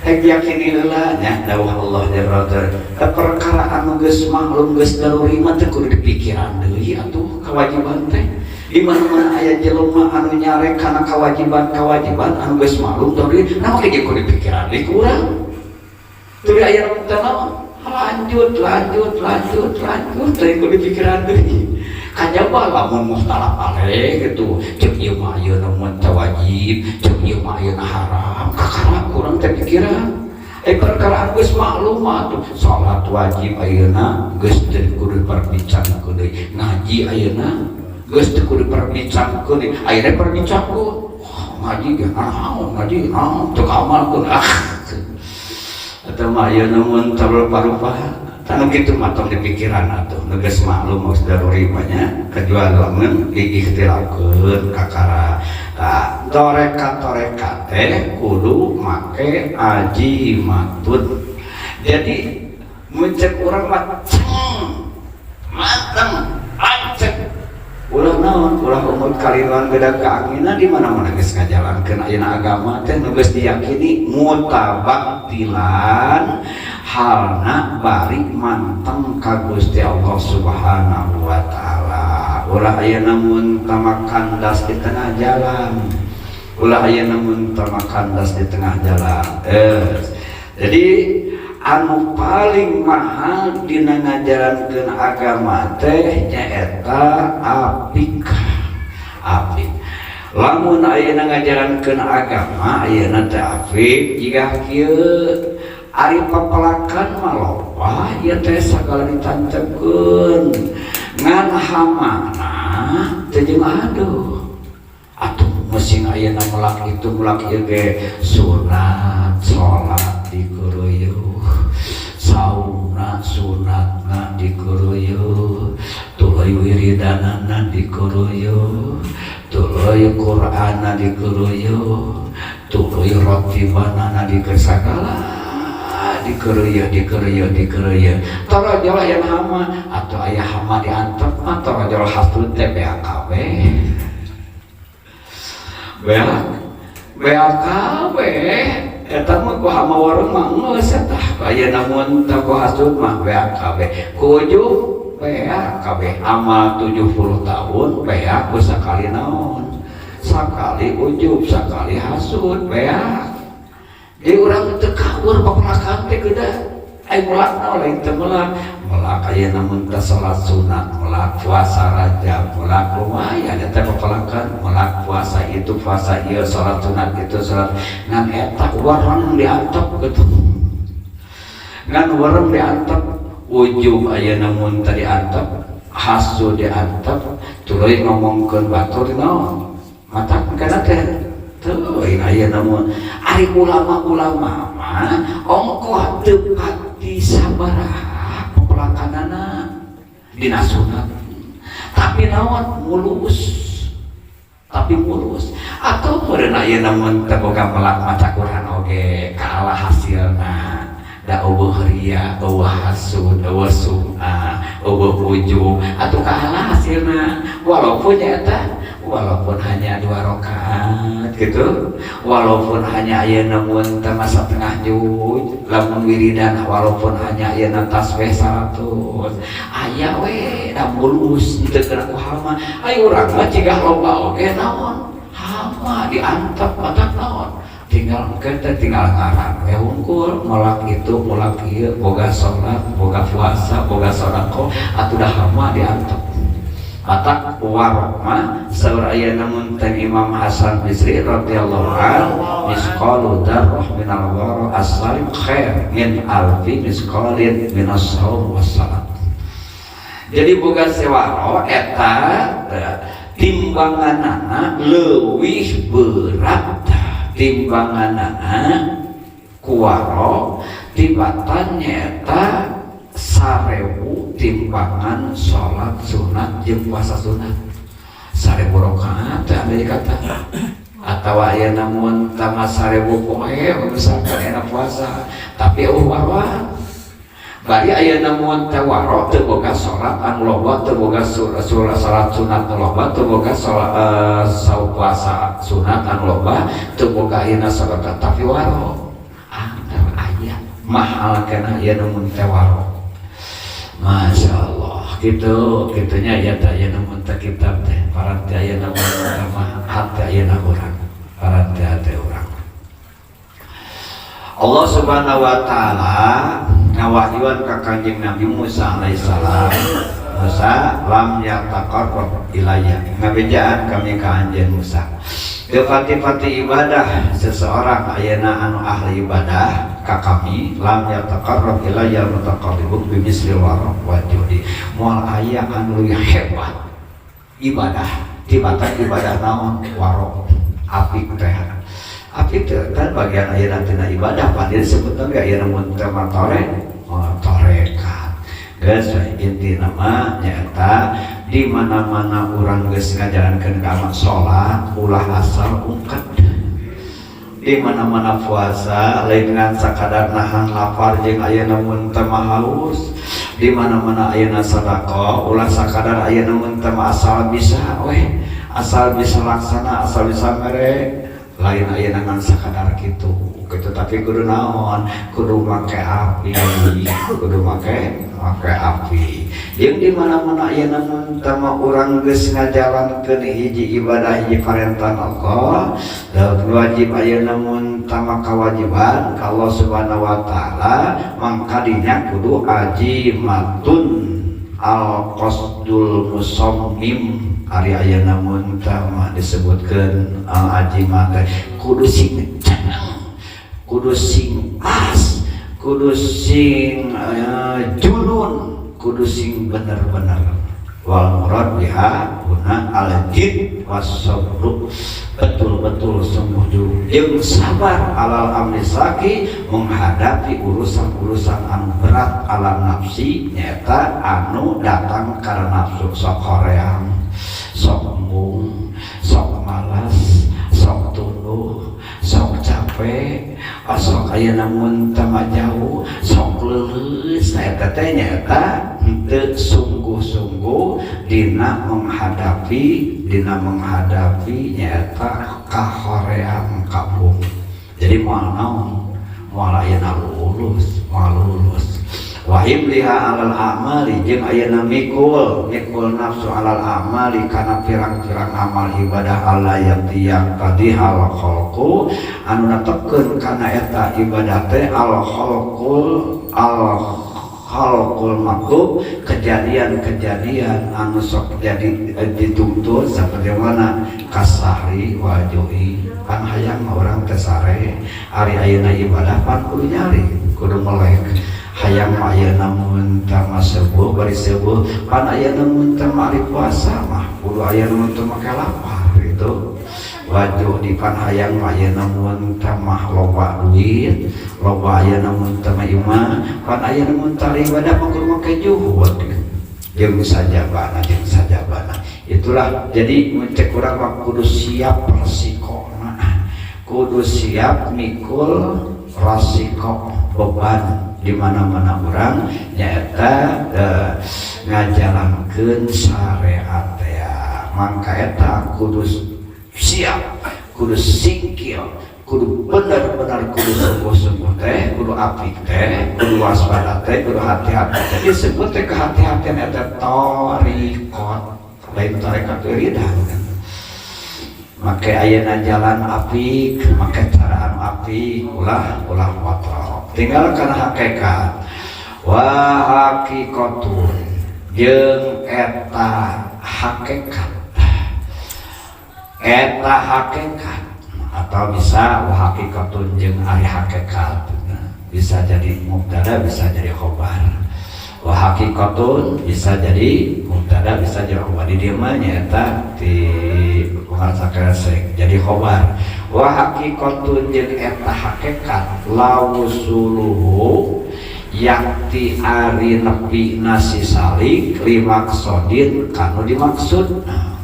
Hek yakini heula nya dawuh Allah jalla. Perkara anu geus maklum, geus daruri mah teu kudu dipikiran deui atuh kewajiban teh. Di mana-mana aya jelema anu nyarek kana kewajiban-kewajiban anu geus maklum daruri, nah make kudu dipikiran deui ku urang. Teu aya teh naon? Lanjut, lanjut, lanjut, lanjut, teu kudu dipikiran deui. Kajaba lamun mukhtalaf alaih gitu, cek ieu mah ayeuna mun teu wajib, cek ieu mah ayeuna haram, kakara kurang teh pikiran. Eh, perkara geus maklum mah tuh, salat wajib ayeuna geus teu kudu diperbincangkeun deui, ngaji ayeuna geus teu kudu diperbincangkeun deui, ayeuna perbincangkeun. Wah, ngaji ge naon, ngaji naon, teu kamalkeun. Ah, eta mah ayeuna mun rupa-rupa tanu kitu mah tong dipikiran atuh, nu geus maklum geus daruri mah nya, kecuali lamun diikhtilafkeun kakara. Tah, torekat-torekat teh kudu make ajimatun. Jadi mun cek urang mah ceng mateng ancek, ulah naon, ulah umut kaliluan beda keanginan. Di mana-mana geus ngajalankeun ayeuna agama teh nu geus diyakini mutabaktilan, halna bari manteng ka Gusti Allah Subhanahu wa taala. Ulah ayeuna mun kandas di tengah jalan, ulah ayeuna mun kandas di tengah jalan. Eh, jadi anu paling mahal dina ngajalankeun agama teh nyaeta apik apik. Lamun ayeuna ngajalankeun agama ayeuna teh apik jiga kieu, ari papelakan mah loba ieu teh, sagala ditancepkeun, ngan hamana teu jeung aduh atuh mesin ayeuna melak itu melak ieu ge, sunat salat dikuruyuh, saumna sunatna dikuruyuh, tuluy wiridanana dikuruyuh, tuluy Qur'anna dikuruyuh, tuluy rotibanana dikersagala dikeruyuh, dikeruyuh, dikeruyuh. Torojol aya hama atau aya hama diantep mah, torojol hasud teh BAKB, beak BAKB eta mah ku hama warung mah geus eta. Aya namun teh ku hasud mah BAKB, ku ujub BAKB. Amal 70 tahun beak ku sakali naon, sakali ujub, sakali hasud, beak. Jadi urang teu kabur papelakan teh geuna. Ai melak lain teu melak, melak ayeuna mun teh salat sunat, melak puasa Rajab, melak lumayan eta papelakan, melak puasa itu, puasa ieu, salat sunat itu, salat ngan eta warang diantep gitu, ngan warang diantep. Ujub ayeuna mun teh diantep, Hasud diantep, tuluy ngomongkeun batur naon mata kana teh teuing ayeuna mah. Ari ulama-ulama mah ongkoh teu pati sabaraha pepelakanana dina sunat, tapi naon, mulus. Tapi mulus atau meureun ayeuna mun teu boga melak maca Quran oge kalah hasilna, da euweuh ria, euweuh hasud, euweuh sum'ah, euweuh ujub, atau kalah hasilna walaupun nyata, walaupun hanya 2 rakaat gitu, walaupun hanya ayeuna mun teh masa setengah juz lamun wiridan, walaupun hanya ayeuna tasbih 100 aya we, da mulus teu kena ku hama. Ayo urang mah cigah loba oge naon, hama diantep. Matak naon, tinggal kita tinggal ngaran we hungkul, molak itu molak ieu, boga salat, boga puasa, boga sedekah, atuh dah hama diantep. Matak warok mah saur ayeuna mun teh Imam Hasan Bisri radhiyallahu an, misqalu dzarrah minal wara as-salim khair min alfi misqalin minas saum was salat. Jadi boga sewaro eta timbanganana leuwih berat, timbanganana kuwaro tibatan nyata 1000 timbangan sholat sunat jeung puasa sunat 1000 rakaat teh andai kata, atau aya namun tambah 1000 poe misalkan enak puasa tapi eueuh warwa. Bari aya namun teh waro teu boga salat anu loba, teu boga salat sunat anu loba, teu boga salat puasa sunat anu loba, teu boga ayeuna sadaqah, tapi waro antar aya mahal kana aya namun teh waro. Masya Allah gitu gitunya ya teh aya namun teh kitab teh paranti aya namun teh mah hati ayeuna urang, paranti hati urang. Allah Subhanahu wa taala ngawahyuan ka Kanjeng Nabi Musa alaihissalam, "Musa, lam yataqarrab ilayya," ngabejaan kami ka anjeun Musa. Teu pati-pati ibadah seseorang ayeuna anu ahli ibadah ka kami, lam yataqarrab ilayya mutaqarribun bimisli wara wa judi, moal aya anu leuwih hebat ibadah tibatan ibadah naon, waro apik teh. Apik teh kan bagian ayeuna tina ibadah, pan disebutna ge ayeuna mun teh mah tore, oh, torekat. Geus inti nama nyaeta di mana-mana urang geus ngajalankeun ka salat ulah asal ungked, di mana-mana puasa lain ngan sakadar nahan lapar jeung ayeuna mun teu mah haus, di mana-mana ayeuna sedekah ulah sakadar ayeuna mun teu mah asal bisa weh, asal bisa laksana, asal bisa mere, lain ayeuna ngan sakadar kitu gitu, tapi kudu naon, kudu make api, kudu make make api. Jeung di mana-mana ayeuna mun teu mah urang geus ngajalankeun hiji ibadah, hiji parentah Allah dan wajib ayeuna mun teu mah kewajiban ka Allah Subhanahu wa taala, mangka dinya kudu ajimatun al qasdul musammim. Ari ayeuna mun teu mah disebutkeun al ajimat teh kudu sing ceneng, kudu sing as, kudu sing junun, kudu sing bener-bener. Wal murad biha huna al jid was sabru, betul-betul sungguh jeung sabar alal amri saki, menghadapi urusan-urusan anu berat, ala nafsi, nyata anu datang karena nafsu sok hoream, sok embung, sok malas, sok tunduh, sok capek, sok aya namun tama jauh, sok leuleus. Nah, eta teh nyaeta henteu sungguh-sungguh dina menghadapi nyaeta kahoream kabung. Jadi moal naon, moal ayeuna lulus, moal lulus. Wahim liha alal amali, jeung ayeuna mikul mikul nafsu alal amali kana pirang-pirang amal ibadah Allah yang tiang tadi hal khalqu anu netepkeun kana eta ibadah teh al khalqul al khalqul makhluk, kejadian-kejadian anu sok jadi dituntut seperti mana kasahri wajui pan hayang orang teh sare. Ari ayeuna ibadah pan kudu nyari, kudu melek. Hayang mah ayeuna mun teh mah seueuh bari seueuh, pan ayeuna mun teh mah ari puasa mah kudu ayeuna mun teh make lapar gitu. Wajuh di pan hayang mah ayeuna mun teh mah loba duit, loba ayeuna mun teh mah imah, pan ayeuna mun teh ibadah mah kudu make juhud jeung sajabana, jeung sajabana. Itulah jadi mun cek urang mah kudu siap resikona, kudu siap mikul resiko beban di mana-mana urang nyaeta ngajalankeun syariat ya. Mangka eta kudu siap, kudu singkil, kudu benar-benar, kudu sungguh-sungguh teh, kudu apik teh, kudu waspada teh, kudu hati-hati. Jadi sebut teh kehati-hatian eta torikot, lain tarekat wiridan. Make ayeuna jalan apik, make cara anu apik, ulah ulah watrok. Tinggal kana hakikat. Wa hakikatun jeung eta hakikat, eta hakikat atau bisa wa hakikatun jeung ari hakikat, bisa jadi mubtada, bisa jadi khobar. Wa hakikatun bisa jadi mubtada, bisa jadi khobar. Di dieu mah nyaeta di pengarsa kresek jadi khobar. Wa hakikatun jeung eta hakikat lawusuluhu yakti ari nepi nasi salik limaksodin kanu dimaksud, nah,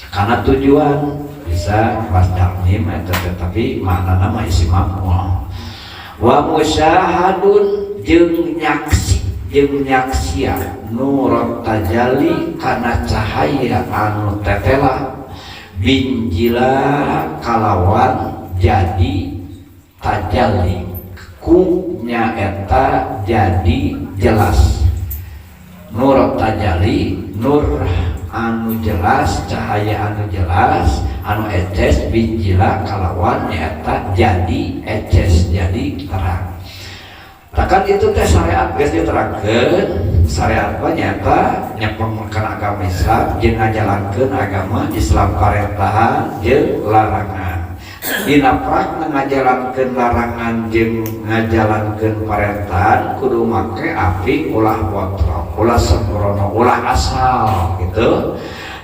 karena tujuan bisa masdar mim eta, tetapi makna nama isim maf'ul. Wa musyahadun jeung nyaksi, jeung nyaksia nurut tajalli kana cahaya anu tetela binjila kalawan jadi tajalli ku nyaeta jadi jelas nur tajalli, nur anu jelas, cahaya anu jelas anu eces binjila kalawan nyaeta jadi eces, jadi terang. Takkan itu teh syariat geus diterangkeun. Syariat mah nyaeta nyepengkeun agama Islam jeung ngajalankeun agama Islam, parentahan jeung larangan. Dina prakna ngajalankeun larangan jeung ngajalankeun parentahan kudu make apik, ulah botrok, ulah sembrono, ulah asal gitu.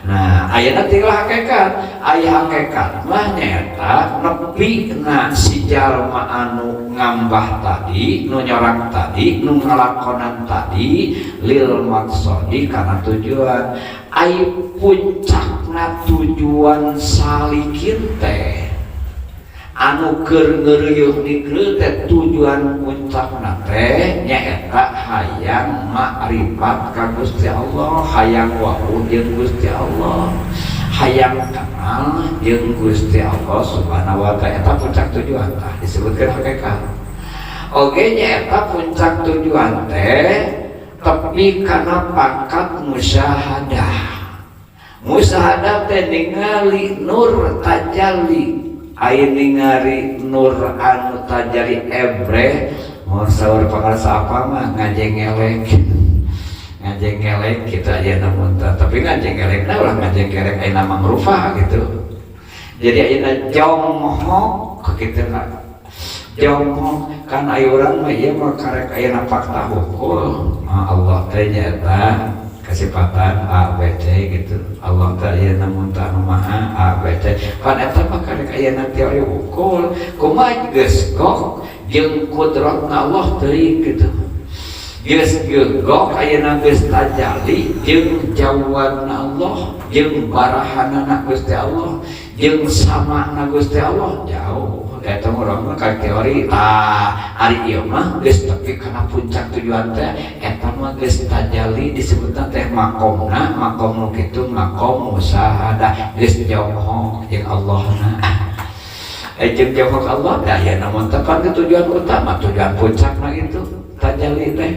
Nah, ayeuna tinggal hakikat. Aya hakikat mah nyaeta nepi na si jalma anu ngambah tadi, nu nyorak tadi, nu ngalakonan tadi lil maksodi kana tujuan. Ai puncakna tujuan salikin teh anu keur ngeureuh nikreu teh, tujuan puncakna teh nyaeta hayang makrifat ka Gusti Allah, hayang wawuh jeung Gusti Allah, hayang kenal jeung Gusti Allah Subhanahu wa Ta'ala. Eta puncak tujuan tah disebutkeun hakikat. Oge nyaeta puncak tujuan teh tepi kana pangkat musyahadah. Musyahadah teh ningali nur tajalli. Aya ningali nur anu tajali ebreh mun saur pangarsa apa mah ngajengelek, ngajengelek gitu aja. Namun tapi ngajengelek na ulah ngajengelek ayeuna mangrufa gitu. Jadi ayeuna jonghok gitu kan, jonghok kan. Aya urang mah ieu mah karek ayeuna fakta hukum. Allah teh nyaeta kesifatan A B C gitu. Allah teh ayeuna mun teh anu maha A B C pan eta mah karek ayeuna teori hukum. Kumaha geus gok jeung kudratna Allah teuing gitu, geus gegok ayeuna geus tajali jeung jawadna Allah, jeung barahanana Gusti Allah, jeung samana Gusti Allah jauh. Eta urang mah ka teori. Tah, ari ieu mah geus tepi kana puncak tujuan teh. Eta mah geus tajali, disebutna teh makomna makom nu kitu makom musyahadah, geus jonghok jeung Allahna. Jeung jonghok Allah da aya namun tepan ke tujuan utama, tujuan puncakna itu tajali teh.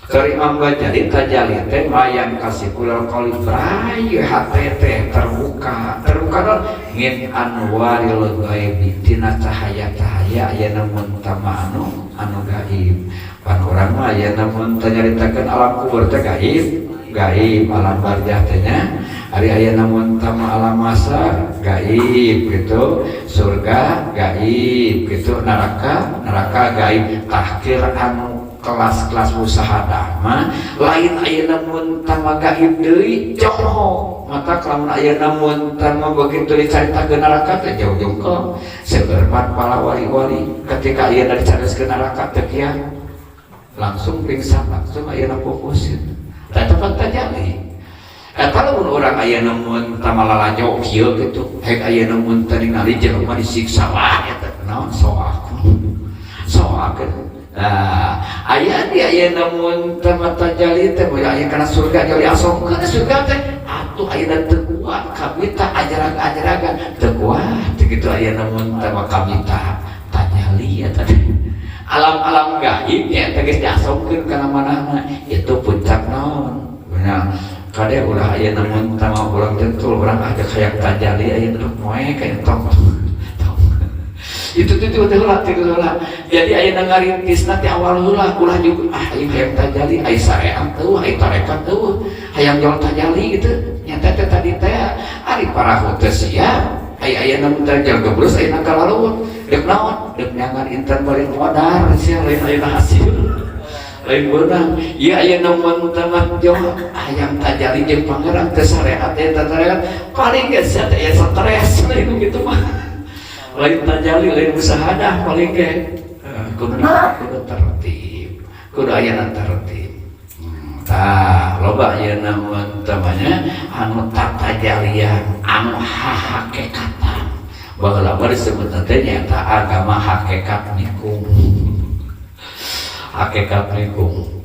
Keur Imam Ghazali tajali teh mayan kasih kulal qalib rayu hate teh terbuka, terbuka non min anwaril ghaibi tina cahaya-cahaya aya namun tama anu anu gaib. Pan urang mah aya namun teh nyaritakeun alam kubur teh gaib, gaib alam barzah teh nya. Ari aya namun tama alam masa gaib gitu, surga gaib gitu, neraka, neraka gaib. Tahkir anu Kelas-kelas musyahadah mah lain ayeuna mun tama gaib deui, jonghok mata. Lamun ayeuna mun tama begitu dicaritakeun neraka teh jauh jongkol. Seueur para wali-wali ketika ayeuna dicaritakeun neraka teh kiat langsung pingsan, langsung ayeuna fokus gitu. Tah, eta pan tajali. Eta lamun urang ayeuna mun tama lalajo kieu kitu, hek ayeuna mun teu ningali jelema disiksa, wah, eta naon, soak soak. Nah, aya di ayeuna mun teu tajali teh aya kana surga, jauh diasongkeun surga teh atuh ayeuna teu kuat kabita ajarag-ajaragan teu kuat kitu. Ayeuna mun teu kabita tajali, eta teh alam-alam gaib ya, teh geus diasongkeun kana manahna. Itu puncak naon. Nah, kade ulah ayeuna mun tama urang jentul urang ada hayang tajali ayeuna moe kayak tong itu tuh teh heula, teh heula. Jadi ayeuna ngarintis nanti awal heula, ulah juga ah aing hayang tajali, ai syariat teu, ai tarekat teu, hayang jual tajali gitu. Nyata teh tadi teh ari parahu teh siap, ai ayeuna mun teh jaga gebrus ayeuna ka laut deuk naon, deuk nyangan intan bari modar sia, lain ayeuna hasil, lain beunang. Ieu ayeuna mun teh mah jauh hayang tajali jeung pangeran teh syariat teh tarekat, paling geus sia teh stres, lain gitu mah, lain tajali, lain musyahadah. Paling ke kudu kudu tertib, kudu ayana tertib. Tah, loba ayeuna mun tamanya anu tatajalian, anu hahakekatan. Baheula mah disebut teh nyaeta agama hakikat nikung, hakikat nikung.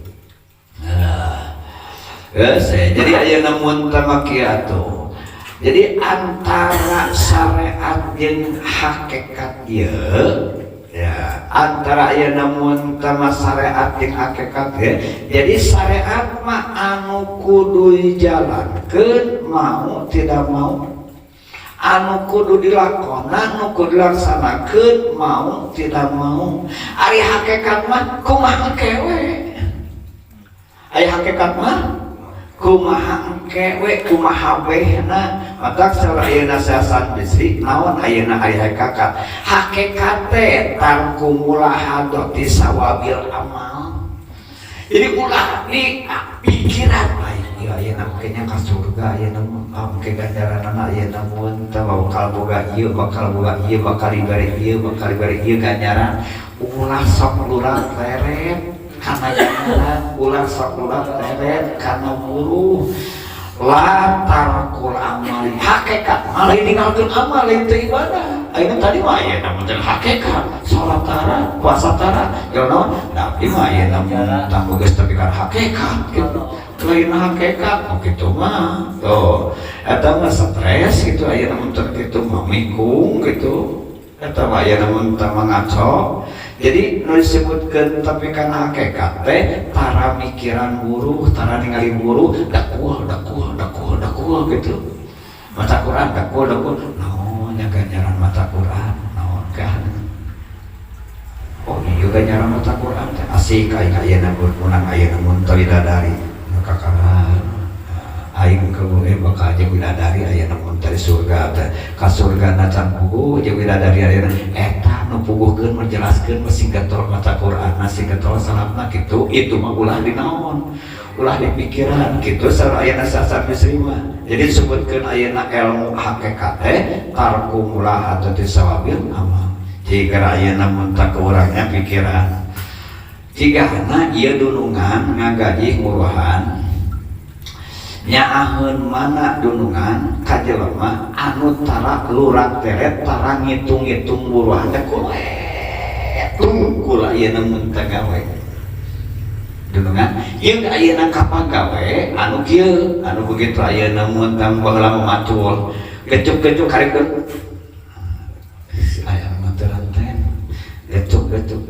Nah, geus, jadi ayeuna mun tama kieu atuh. Jadi antara syariat jeung hakikat ieu ya, antara ayeuna mun tama syariat jeung hakikat ya. Jadi syariat mah anu kudu dijalankeun mau tidak mau, anu kudu dilakonan, anu kudu dilaksanakeun mau tidak mau. Ari hakikat mah kumaha engke we. Ari hakikat mah kumaha engke we, kumaha behna. Matak saur ayeuna Hasan Bisri naon ayeuna ari hakikat? Hakikat teh tarku mulahadati sawabil amal. Jadi ulah di pikiran lain ieu ayeuna engke ka surga, ayeuna engke ganjaranana, ayeuna mun teh bakal boga ieu, bakal boga ieu, bakal dibere ieu, bakal dibere ieu ganjaran. Ulah sok lurat leret kana ganjaran, ulah sok lurat leret kana buruh. La tarkul amali, hakikat mah lain ninggalkeun amal, lain teu ibadah. Ayeuna tadi mah ayeuna mun teh hakikat salat tara, puasa tara, ya naon, tapi mah ayeuna mun tah geus tapi kan hakikat gitu, lain hakikat. Oh, gitu mah tuh eta mah stres gitu. Ayeuna mun teh kitu mah mikung gitu, eta mah ayeuna mun teh mah ngaco. Jadi nu disebutkeun tapi kana hakikat teh tara mikiran buruh, tara ningali buruh, dakwah dakwah dakwah dakwah gitu. Maca Quran dakwah dakwah, naon nya ganjaran maca Quran, naon kan? Oh iya, ganjaran maca Quran teh asik aing ayeuna menang, ayeuna mun teu bidadari kakaran aing kewe bakal jeung bidadari ayeuna mun teh surga teh, ka surga na can puguh jeung bidadari ayeuna. Eta nu puguhkeun, menjelaskeun sing getol maca Quran, sing getol salatna kitu. Itu mah ulah di naon, ulah di pikiran kitu saur ayeuna Hasan Bisri mah. Jadi disebutkeun ayeuna ilmu hakikat teh tarku mulahadati sawabil amal. Jika ayeuna mun tak urangnya pikiran jigana ieu dunungan ngagaji nguruhan, nyaaheun mana dunungan ka jelema anu tara lurat teret, tara ngitung-ngitung buruhan teh kulet tungkul ayeuna mun teu gawe dunungan ieu. Ayeuna kapagawe anu kieu, anu begitu ayeuna mun tang baheula macul gecuk-gecuk karek aya nganteran teh, gecuk-gecuk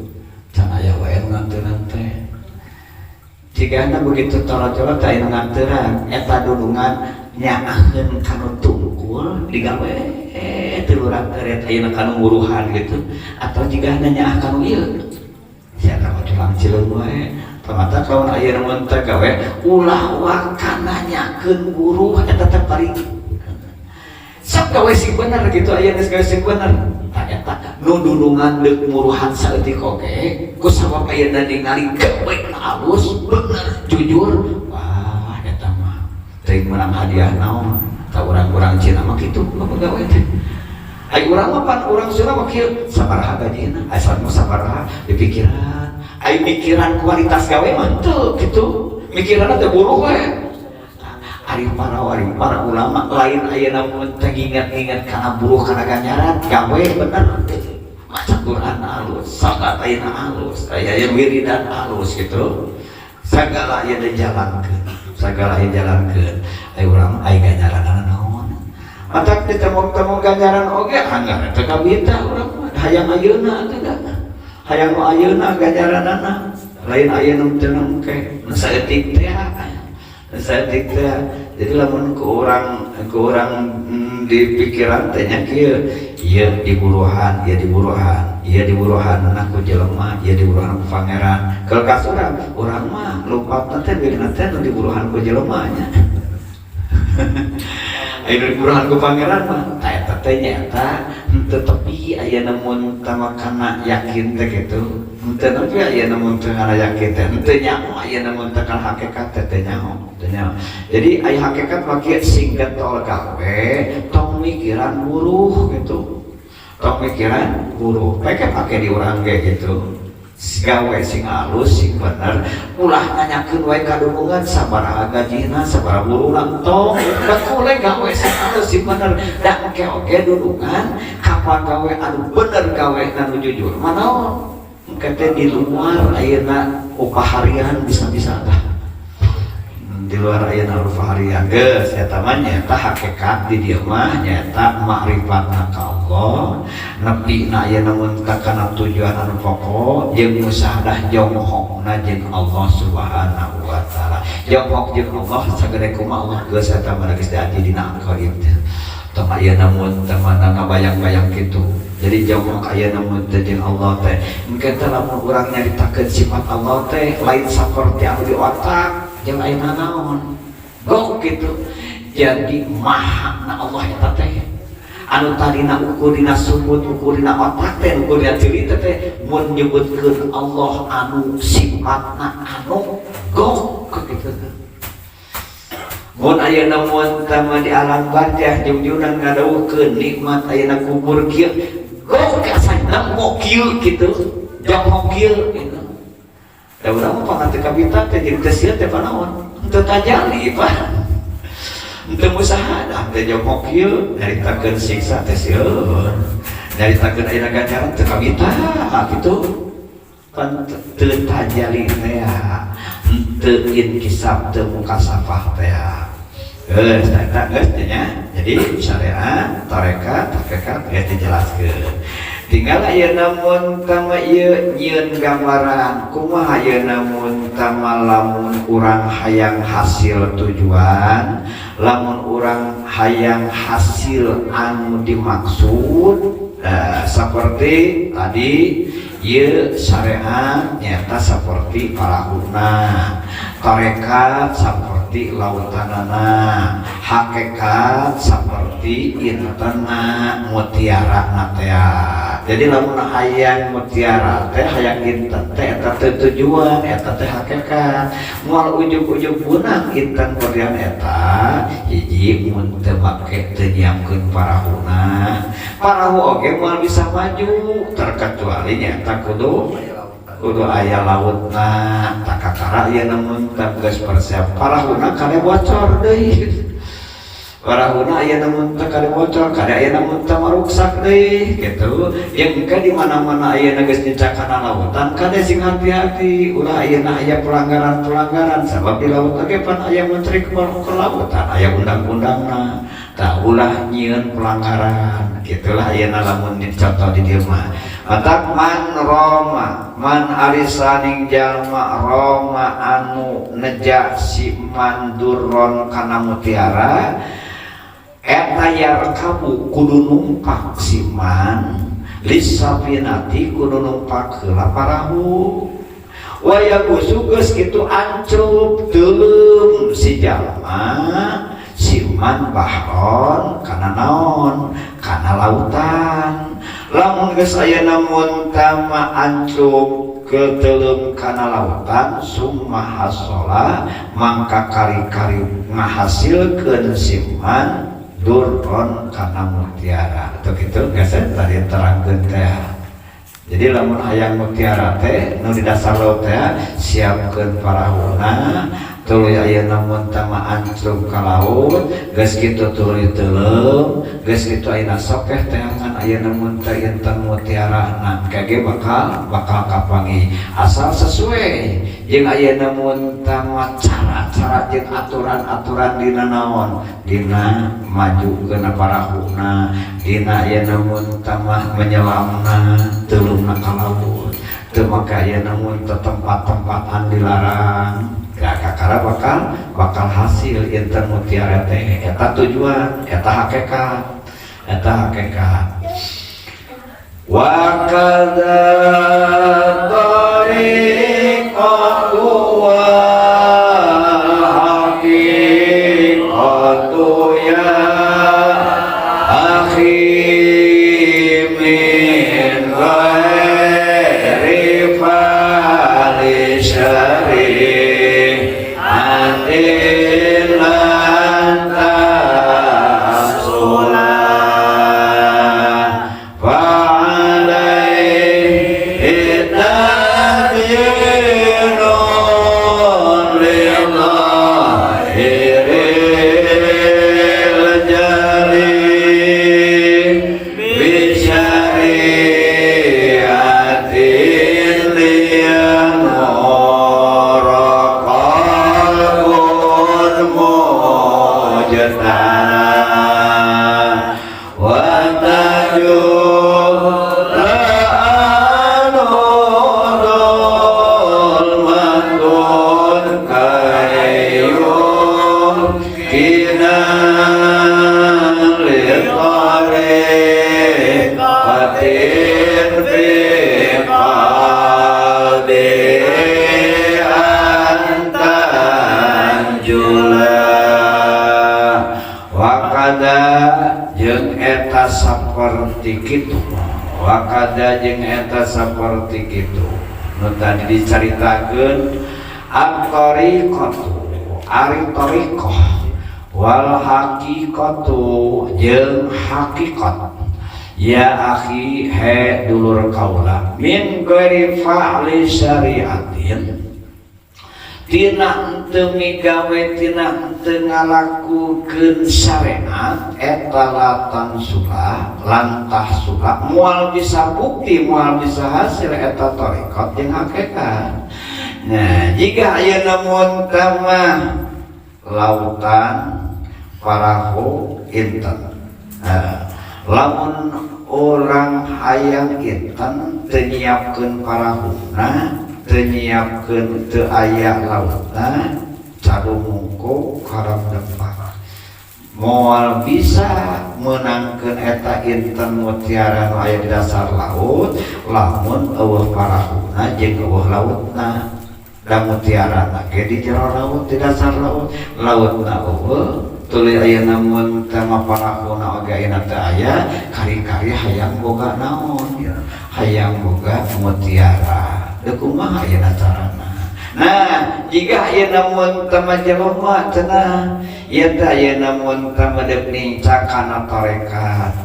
can aya wae nganteran teh. Jigana begitu toro-toro teh aya nganteran, eta dunungan nyaaheun kanu tungkul digawe teu lurat teret ayeuna kanu nguruhan gitu, atau jigana nyaah kanu ieu sia mah culang cileung wae. Ternyata kalau ayeuna mun teu gawe, ulah wakana nyakeun buruh. Eta teh paling sok gawe sing bener gitu. Ayeuna geus gawe sing bener. Tah eta nu dunungan deuk muruhan saeutik oge ku sabab ayeuna ningali gawe alus, bener, jujur. Wah, eta mah teuing menang hadiah naon. Tah, urang-urang Cina mah kitu pagawe teh. Ai urang mah pan urang Sunda mah kieu, sabaraha gajina, ai mah sabaraha dipikiran. Ai mikiran kualitas gawe mah teu kitu. Mikiranna teh buruh we. Ari para wali, para ulama lain ayeuna mun teh nginget-nginget kana buruh, kana ganjaran. Gawe bener, maca Quran alus, salat ayeuna alus, aya wiridan alus gitu. Segala aya dijalankeun, segala aya jalankeun. Ai urang, ai ganjaran naon? Matak ditemu-temu ganjaran oge anggar teu kabita urang mah. Hayang ayeuna teh da, hayang nu ayeuna ganjaranana, lain ayeuna teu engke, nu saeutik teh, saeutik teh. Jadi lamun ku urang di pikiran teh nya kieu, ieu diburuhan, ieu diburuhan, ieu diburuhan ku jelema, ieu diburuhan ku pangeran. Kalau kas urang, urang mah lupatna teh bilina teh nu diburuhan ku jelema nya. Ayo diburuhan ku pangeran mah tah eta teh nyaeta henteu tepi aya mun tama kana yakin teh kitu. Henteu nepi aya mun teu kana yakin teh, henteu nyaho aya mun teu kana hakikat teh, teu nyaho, teu nyaho. Jadi aya hakikat mah kieu, sing getol gawe, tong mikiran buruh gitu, tong mikiran buruh. Pake pake di urang ge gitu, gawe sing alus, sing bener, ulah nanyakeun wae kadunungan sabaraha gajina, sabaraha buruhna, tong. Bekule gawe sing alus, sing bener, da engke oge dunungan kapan gawe anu bener, gawe anu jujur manaon engke teh di luar ayeuna upah harian, bisa-bisa tah di luar ayeuna upah harian. Geus, eta mah nyaeta hakikat di dieu mah nyaeta makrifatna ka Allah, nepina ayeuna mun kana tujuan anu pokok jeung musyahadah, jonghokna jeung Allah Subhanahu wa taala. Jonghok jeung Allah sagede kumaha Allah, geus eta mah geus diaji dina aqaid. Tong ayeuna mun teh mana ngabayang-bayang kitu. Jadi jonghok ayeuna mun teh jeung Allah teh, engke teh lamun urang nyaritakeun sifat Allah teh lain saperti anu di otak jeung ayeuna naon gok gitu. Jadi maha na Allah eta teh anu tadina ukur dina sumut, ukur dina otak teh, ukur dina cerita teh, mun nyebutkeun Allah anu sifatna anu gok gitu. Mun ayeuna mun tama di alam barzah jungjunan ngadawuhkeun nikmat ayeuna kubur kieu, gok asa nembok kieu kitu, jonghok kieu gitu. Da urang mah pangan teu kabita teh, jadi teu sieun teh panaon, teu tajali pak, teu musyahadah teh jonghok kieu. Nyaritakeun siksa teh sieun, nyaritakeun ayeuna ganjaran teu kabita kitu, pan teu tajali teh, teu inkisaf, teu mukasafah teh. Geus eta geus nya. Jadi syariat, tarekat, hakikat geus dijelaskeun. Tinggal ayeuna mun tama ieu nyieun gambaran kumaha ayeuna mun tama lamun urang hayang hasil tujuan, lamun urang hayang hasil anu dimaksud, seperti tadi ieu syariat nyata seperti parahuna, tarekat seperti lautanana, hakikat seperti intena mutiara teh. Jadi lamun hayang mutiara teh, hayang inten teh, eta teh tujuan, eta teh hakikat. Moal ujug-ujug punang inten berlian eta hiji mun teu make, teu nyiapkeun parahuna. Parahu oge moal bisa maju terkecuali nyata kudu kudu aya lautna. Tak kakara ieu namun tak geus persiap parahuna, kade bocor deui parahuna. Aya namun teu kade bocor, kade aya namun teu maruksak deui gitu. Jeung engke di mana-mana ayeuna geus nyecakana lautan, kade sing hati-hati, ulah ayeuna aya pelanggaran-pelanggaran, sabab di laut oge pan aya menteri kelautan, aya undang-undangna. Tah, ulah nyieun pelanggaran gitulah ayeuna lamun contoh di dieu mah. Matak man roma, man arisaning jalma roma anu neja si man durron kana mutiara eta, yarkabu kudu numpak si man lisafinati, kudu numpak heula parahu, waya geus kitu ancrup teuleum si jalma si man bahron kana naon, kana lautan. Lamun Lamun geus aya muntama ancrub keteleum kana lautan summa hasola mangka kari-kari ngahasilkeun siman durron kana mutiara atau gitu geus tadi terangkeun teh. Jadi lamun hayang mutiara teh nu di dasar laut teh siapkeun parahuna, tuluy ayeuna mun tama ancrub ka laut, geus kitu tuluy teuleum, geus kitu ayeuna sokeh teangan ayeuna mun teh inten mutiara na kage bakal bakal kapanggih asal sesuai jeung ayeuna mun tama cara-cara jeung aturan-aturan dina naon, dina majukeun parahuna, dina ayeuna mun tama menyelamna, teuleumna ka laut teu make ayeuna mun tempat-tempatan dilarang ya kakara bakal bakal hasil inten mutiara teh. Eta tujuan, eta hakikat, eta hakikat. Wa kadza tariqatu wal haqiqatu ya akhi min ghairi fali syari'atin lan tahsula fa'alaihi tabyinun lidhahiril jali bisyari'atin liyanura qalbun mujtana wa tajula anhu dhulmatun kayyumkina litariqatin fi qalbi antanjula. Wakada jeung eta saperti kitu, wakada jeung eta saperti kitu nu tadi dicaritakeun at-tariqatu ari tariqah wal haqiqatu jeung hakikat ya akhi he dulur kaula min ghairi fa'li syariatin tina henteu migawe tina henteu ngalakukeun syariat eta latan sulah lantah sulah moal bisa bukti, moal bisa hasil eta tarekat jeung hakikat. Nah, jika ayeuna mun mah lautan parahu inten, nah, lamun orang hayang inten teu nyiapkeun parahuna, teu nyiapkeun, teu aya lautna, cadumungko karab depak moal bisa menangkeun eta inten mutiara nu aya di dasar laut lamun eueuh parahuna jeung eueuh lautna. Da mutiara ge di jero laut, di dasar laut, lautna eueuh, tuluy ayeuna mun teh mah parahuna oge ayeuna teu aya, kari-kari hayang boga naon ya, hayang boga mutiara deuk kumaha ayeuna carana? Nah, jika ayeuna mun teh mah jelema cenah ieu teh ayeuna mun teh mah deuk nincak kana tarekat,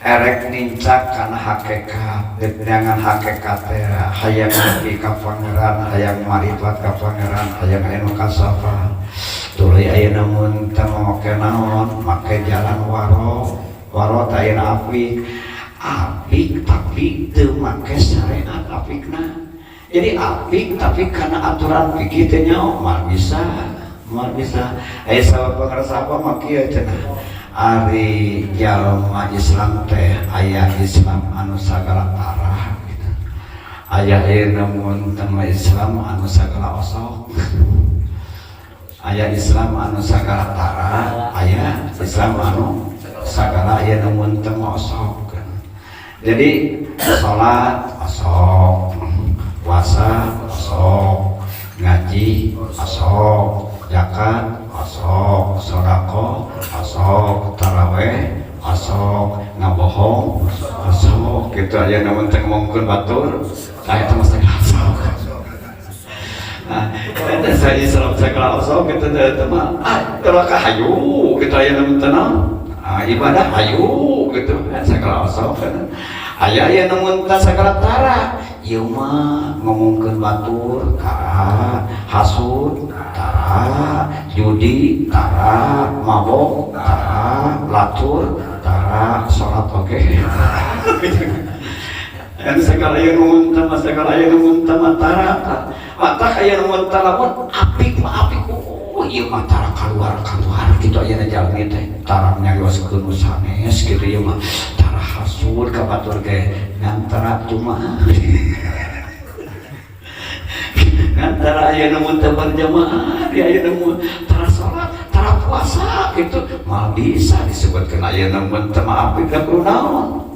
erek nincak kana hakikat, deuk neangan hakikat teh hayang nepi ka pangeran, hayang marifat ka pangeran, hayang aya nu kasafa, tuluy ayeuna mun teh mah make naon, make jalan waro waro teh ayeuna apik apik tapi teu make syariat apikna. Jadi apik tapi karena aturan fikih teh nyaho moal bisa, moal bisa. Aya sabab pangarsa apa mah kieu cenah, ari jalma Islam teh aya Islam anu sagala arah gitu, aya ayeuna mun teh Islam anu sagala osok, aya Islam anu sagala tara, aya Islam anu sagala ayeuna mun teh osok. Jadi salat osok, puasa osok, ngaji osok, zakat osok, sedekah osok, taraweh Osok, ngabohong osok gitu, aya namun teh ngomongkeun batur, tah eta mah sagala osok. Nah, eta saya Islam sagala osok gitu teh, eta mah ah teu ka hayu gitu, aya namun teh naon? Ah, ibadah hayu gitu kan sagala osok kan. Aya aya namun teh sagala tara. Ieu mah ngomongkeun batur tara, hasud tara, judi tara, mabok tara, lacur tara, salat oke. Kan segala aya nu teh mah, segala aya nu teh mah tara. Mata aya nu teh lamun apik mah apik, oh ieu mah tara kaluar-kaluar gitu ayeuna jalmi teh. Tara nyarioskeun nu sanes gitu, ieu mah tara hasud ka batur ge, ngan tara cuma ngan tara aya nu teu berjamaah, di aya nu tara salat, tara puasa gitu, moal bisa disebutkeun aya nu teu mah apik da kudu naon.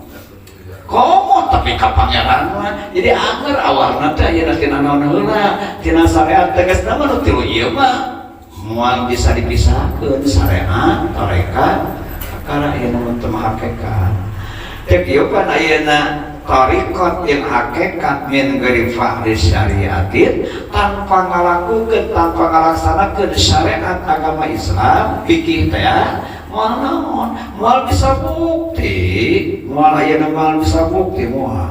Komo tapi ka pangeran mah jadi anger awalna teh ayeuna tina naon heula, tina syariat. Tegasna mah nu tilu ieu mah moal bisa dipisahkeun, syariat, tarekat, perkara ayeuna mun teu mah hakikat. Cek ieu pan ayeuna tarekat yang hakikat min ghairi fa'li syariatin, tanpa ngalakukeun, tanpa ngalaksanakeun syariat agama Islam, fikih teh moal naon, moal bisa bukti, moal ayeuna moal bisa bukti, moal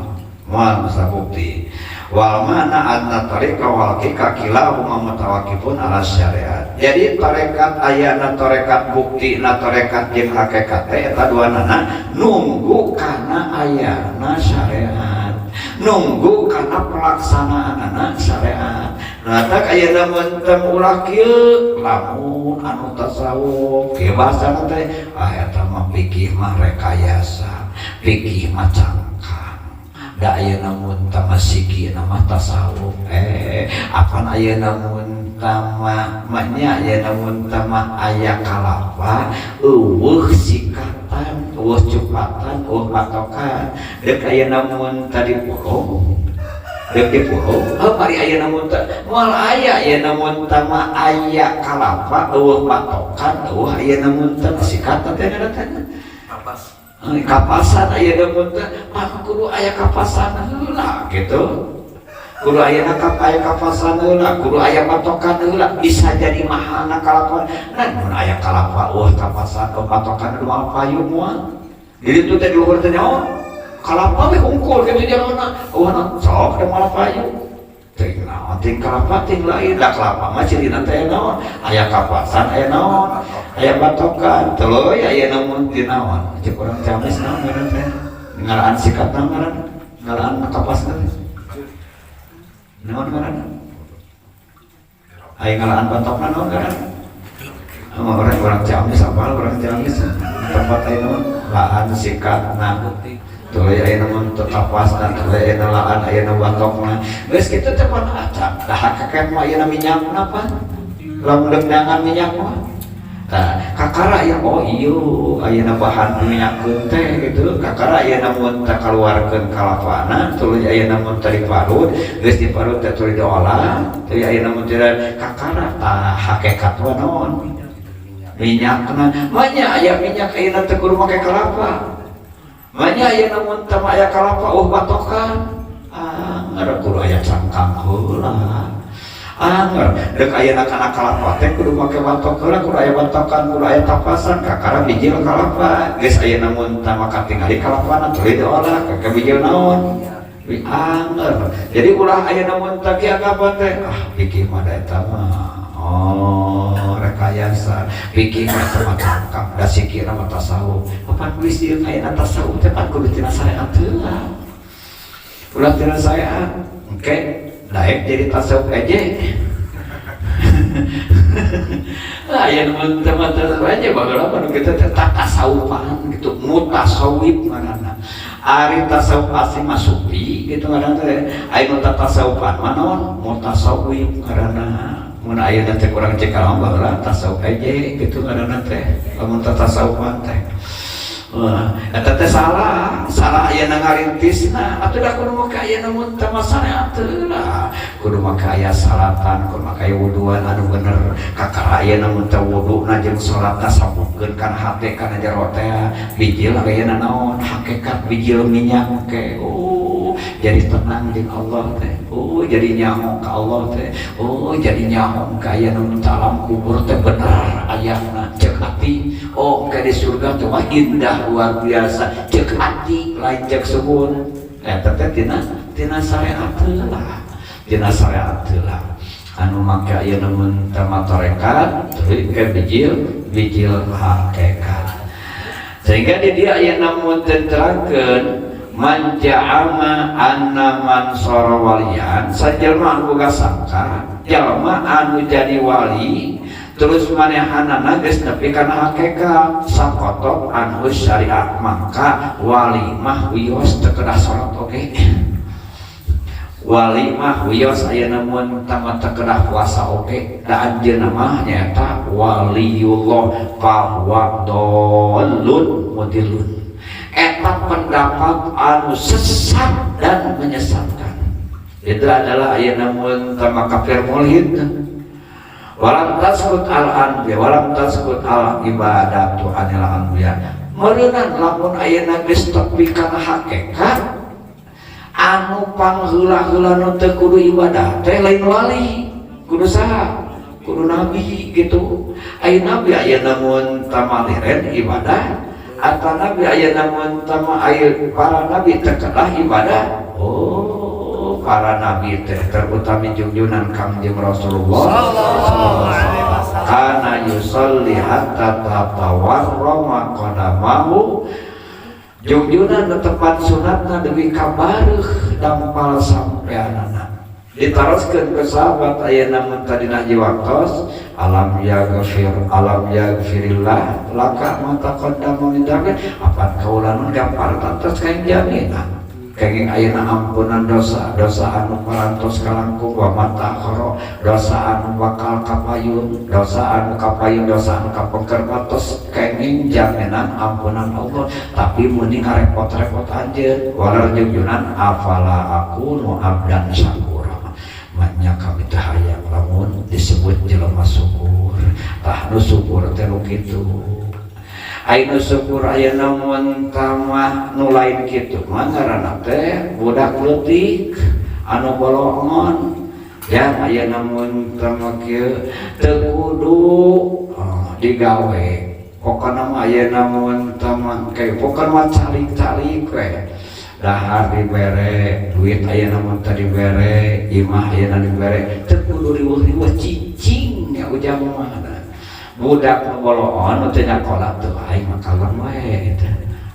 moal bisa bukti. Wal mana anna tariqa wal haqiqah kilahuma mutawaqqifun ala syariat. Jadi tarekat ayana, tarekat bukti na, tarekat jeung hakikat teh eta duanana nunggu kana ayana syariat, nunggu kana pelaksanaanana syariat. Nah, tak ayeuna mun teu ulah kieu, lamun anu tasawuf kieu bahasana teh, ah eta mah fikih mah rekayasa, fikih mah cangkang, da ayeuna mun tah sikina mah tasawuf. Eh, apan ayeuna mun tama nya, ayeuna mun tama aya kalapa euweuh sikatan, euweuh cupatan, euweuh patokan, deuk ayeuna mun tadi pulung, deuk dipulung, oh mari ayeuna mun teh moal aya ayeuna mun tama aya kalapa euweuh patokan, euweuh ayeuna mun teh sikatan teh teh. Kapas. Kapasan ayeuna mun teh pan kudu aya kapasan heula gitu, kudu aya kap aya kapasan heula, kudu aya patokan heula, bisa jadi mahalna kalapa. Nah, mun aya kalapa euweuh kapasan, euweuh patokan, moal payu, moal. Jadi itu teh di luhur teh nyawa kalapa we hungkul gitu jalana, euweuh sok da moal payu. Ting naon, ting kalapa, ting lain, da kalapa mah cirina teh naon, aya kapasan, aya naon, aya patokan. Tuluy aya namun ti naon, cek urang Ciamis naon ngaran teh, ngalaan sikat naon ngaran, ngalaan kapas teh naon ngaran, aya ngalaan patokna naon ngaran? Oh, orang orang Ciamis apal, orang Ciamis tempat aya naon laan sikatna, tuluy aya namun tetapasna, tuluy aya laan, aya batokna. Geus kitu teh pan acak dah hakikat mah ayeuna minyakna pan lamun deuk minyak mah. Tah, kakara ya, oh iya ayeuna bahan minyakkeun teh gitu, kakara ayeuna mun teh kaluarkeun kalapana, tuluy ayeuna mun teh diparut, geus diparut teh tuluy diolah, tuluy ayeuna mun teh kakara tah hakikat mah naon minyakna. Manya aya minyak ayeuna teh kudu make kalapa, manya ayeuna mun teh aya kalapa oh patokan, anger kudu aya cangkang heula. Anger dek ayeuna kana kalapa teh kudu make batok heula, kudu aya batokan, kudu aya tapasan, kakara bijil kalapa. Geus ayeuna mun teh maka tingali kalapana, tuluy diolah ka bijil naon. Anger jadi ulah ayeuna mun teh kieu kapan teh, ah pikir mah da eta mah oh rekayasa, pikir mah eta mah cangkang, da sikirna mah tasawuf. Kapan geus ieu ayeuna tasawuf teh pan kudu tina syariat heula, ulah tina syariat engke daek jadi tasawuf aja. Aya nu teman tasawuf aja, baheula mah nu kitu teh tasawufan gitu, mutasawif ngaranna. Ari tasawuf asli mah sufi gitu ngaranna teh, aya nu tasawufan mah naon, mutasawif ngaranna. Mun ayeuna teh kurang cek baheula tasawuf aja gitu ngaranna teh, lamun tasawufan teh. Wah, eta teh salah, salah ayeuna ngarintisna. Atuh da kudu make ayeuna mun teh masalah lah. Kudu make aya salatan, kudu make aya wuduan anu bener. Kakara ayeuna mun teh wuduna jeung salatna sampurna. disambungkeun kana hate, kana jero teh bijil ayeuna naon hakikat, bijil minyak ke. Oh, jadi tenang jeung Allah teh. Oh, jadi nyaho ka Allah teh. Oh, jadi nyaho ka aya nu alam kubur teh bener ayana, cek hati. Oh, ke di surga teh wah indah luar biasa, cek hati, lain cek suhun. Eta teh tina syariat lah, tina syariat lah anu make ayeuna mun tama tarekat ke bijil bijil hakikat, sehingga di dia ayeuna mun terangkeun man ja'ama anna man sara walian, sajelma anu boga sangka jalma anu jadi wali terus manehanana geus nepi kana hakikat, sakotok anhu syariat, maka wali mah wios teu kedah salat oge, wali mah wios ayeuna mun tama teu kedah puasa oge, da anjeunna mah nyaeta waliyullah, fahuwa dallun mudillun. Eta pendapat anu sesat dan menyesatkan. Itu adalah ayeuna mun tama kafir mulhid. Walam tasqut al anbiya, walam tasqut al ibadatu anil anbiya. Meureunan lamun ayeuna geus tepi kana hakikat, anu pangheula-heula nu teu kudu ibadah teh lain wali, kudu saha? Kudu nabi gitu. Aya nabi ayeuna mun tamaliren ibadah atau nabi ayeuna mun tama aya para nabi teu kedah ibadah? Oh, para nabi teh terutama junjunan Kangjeng Rasulullah Sallallahu alaihi wasallam. Kana yusalli hatta tatawarrama qadamahu. Junjunan tepat sunatna deui kabareuh dampal sampeanana. Ditaroskeun ke sahabat ayeuna mun tadina waktos, alam yaghfir, alam yaghfirillah laka ma taqaddama min dzambik, apan kaula nu gampar tantos kaing jaminan kenging ayeuna ampunan dosa dosa anu parantos kalangkung, wa ma ta'akhkhara, dosa anu bakal kapayun, dosa anu kapayun, dosa anu kapengker, patos kenging jaminan ampunan Allah, tapi mending ngarepot-repot anjeun. Walar jungjunan, afala akunu abdan syakura, maknya kami teh hayang lamun disebut jelema syukur. Tah, nu syukur teh nu kitu. Aya syukur ayeuna mun tamah, nu lain kitu mah ngaranna teh budak leutik anu bolongon ya. Ayeuna mun tamah kieu teu kudu digawe, pokona mah ayeuna mun tamah kayak pokona mah calik-calik we, dahar dibere, duit ayeuna mun tadi dibere, imah ayeuna dibere, teu kudu riweuh-riweuh cicing ya ujang mah. Budak nu boloon nu teu nyakola tuh, aing mah kalem we gitu.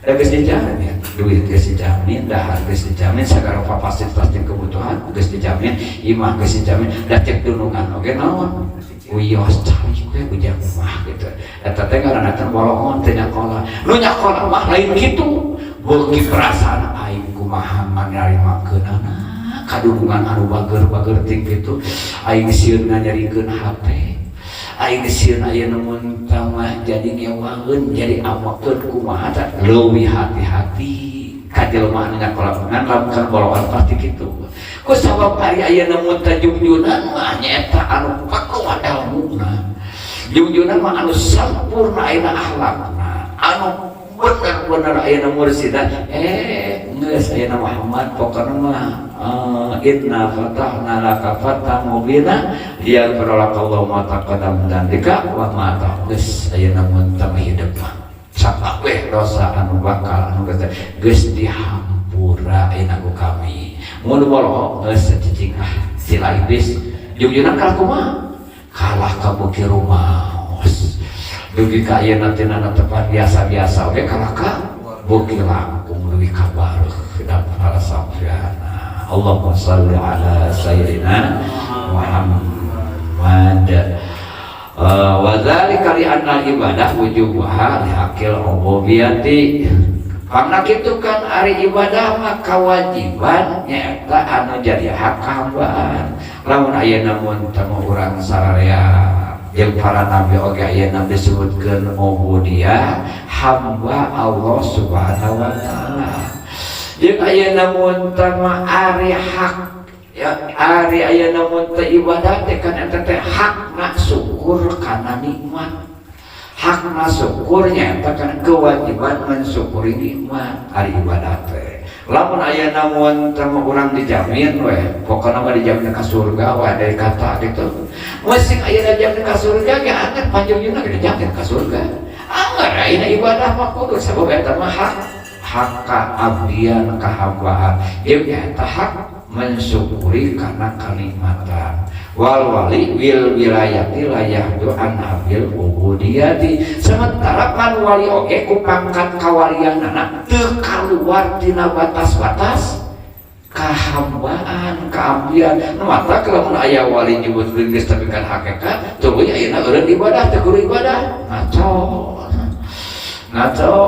Da geus dijamin, duit geus dijamin, dahar geus dijamin, sagala fasilitas jeung kebutuhan geus dijamin, imah geus dijamin, da cek dunungan oge naon wios, calik we ujang mah gitu. Eta teh ngaranna teh boloon teu nyakola. Nu nyakola mah lain kitu, beuki perasaan aing kumaha narimakeunana kadunungan anu bager-bager ting kitu, aing sieun nganyerikeun hate, aing sieun ayeuna mun tamah jadi ngewaeun, jadi amakeun, kumaha tah, leuwih hati-hati ka jelema anu nyakola. Ngan lamun kan boloan pasti kitu, ku sabab ari ayeuna mun teh junjunan mah nyaeta anu penuh elmuna, junjunan mah anu sampurna ayeuna akhlakna, anu bener-bener ayeuna mursidan. Geus ayeuna Muhammad pokona mah inna fatahna laka fathan mubina liyaghfira lakallahu ma taqaddama min dzambika wa ma ta'akhkhara. Geus ayeuna mun teu hidup mah sakabeh dosa anu bakal anu geus geus dihampura ayeuna ku kami. Mun bolo geus cicing ah sila iblis, jungjunan kalah kumaha, kalah ka beuki rumaos dugi ka ayeuna tina tepat biasa-biasa oge kalah ka beuki langkung leuwih kabareuh dampal sampeana. Allahumma salli ala sayyidina Muhammad. Wa dzalika li anna ibadah wujubuha li haqqil ubudiyati, karena kitu kan ari ibadah mah kewajiban nyaeta anu jadi hak kahambaan. Lamun ayeuna mun temu urang sararea jeung para nabi oge ayeuna disebutkeun ubudiyah, hamba Allah Subhanahu wa taala, jeung ayeuna mun tama ari hak ya, ari ayeuna mun teh ibadah teh kan eta teh hakna syukur kana nikmat. Hakna syukur nyaeta kana kewajiban mensyukuri nikmat, ari ibadah teh. Lamun aya namun teh urang dijamin we, pokokna mah dijamin ka surga we dari kata gitu. Musik aya dijamin ka surga ge angger panjungjungna ge dijamin ka surga. Angger ayeuna ibadah mah kudu, sabab eta mah hak hak kaabdian, kahambaan, jeung nyaeta hak mensyukuri karena kenikmatan. Wal wali wil wilayati la yahdu an habil ubudiyati, sementara pan wali oge ku pangkat kawalianana teu kaluar tina batas-batas kahambaan, keabdian. Nu mata lamun aya wali nyebut geus tapi kan hakikat tuluy ayeuna eureun ibadah teu kudu ibadah, ngaco ngaco.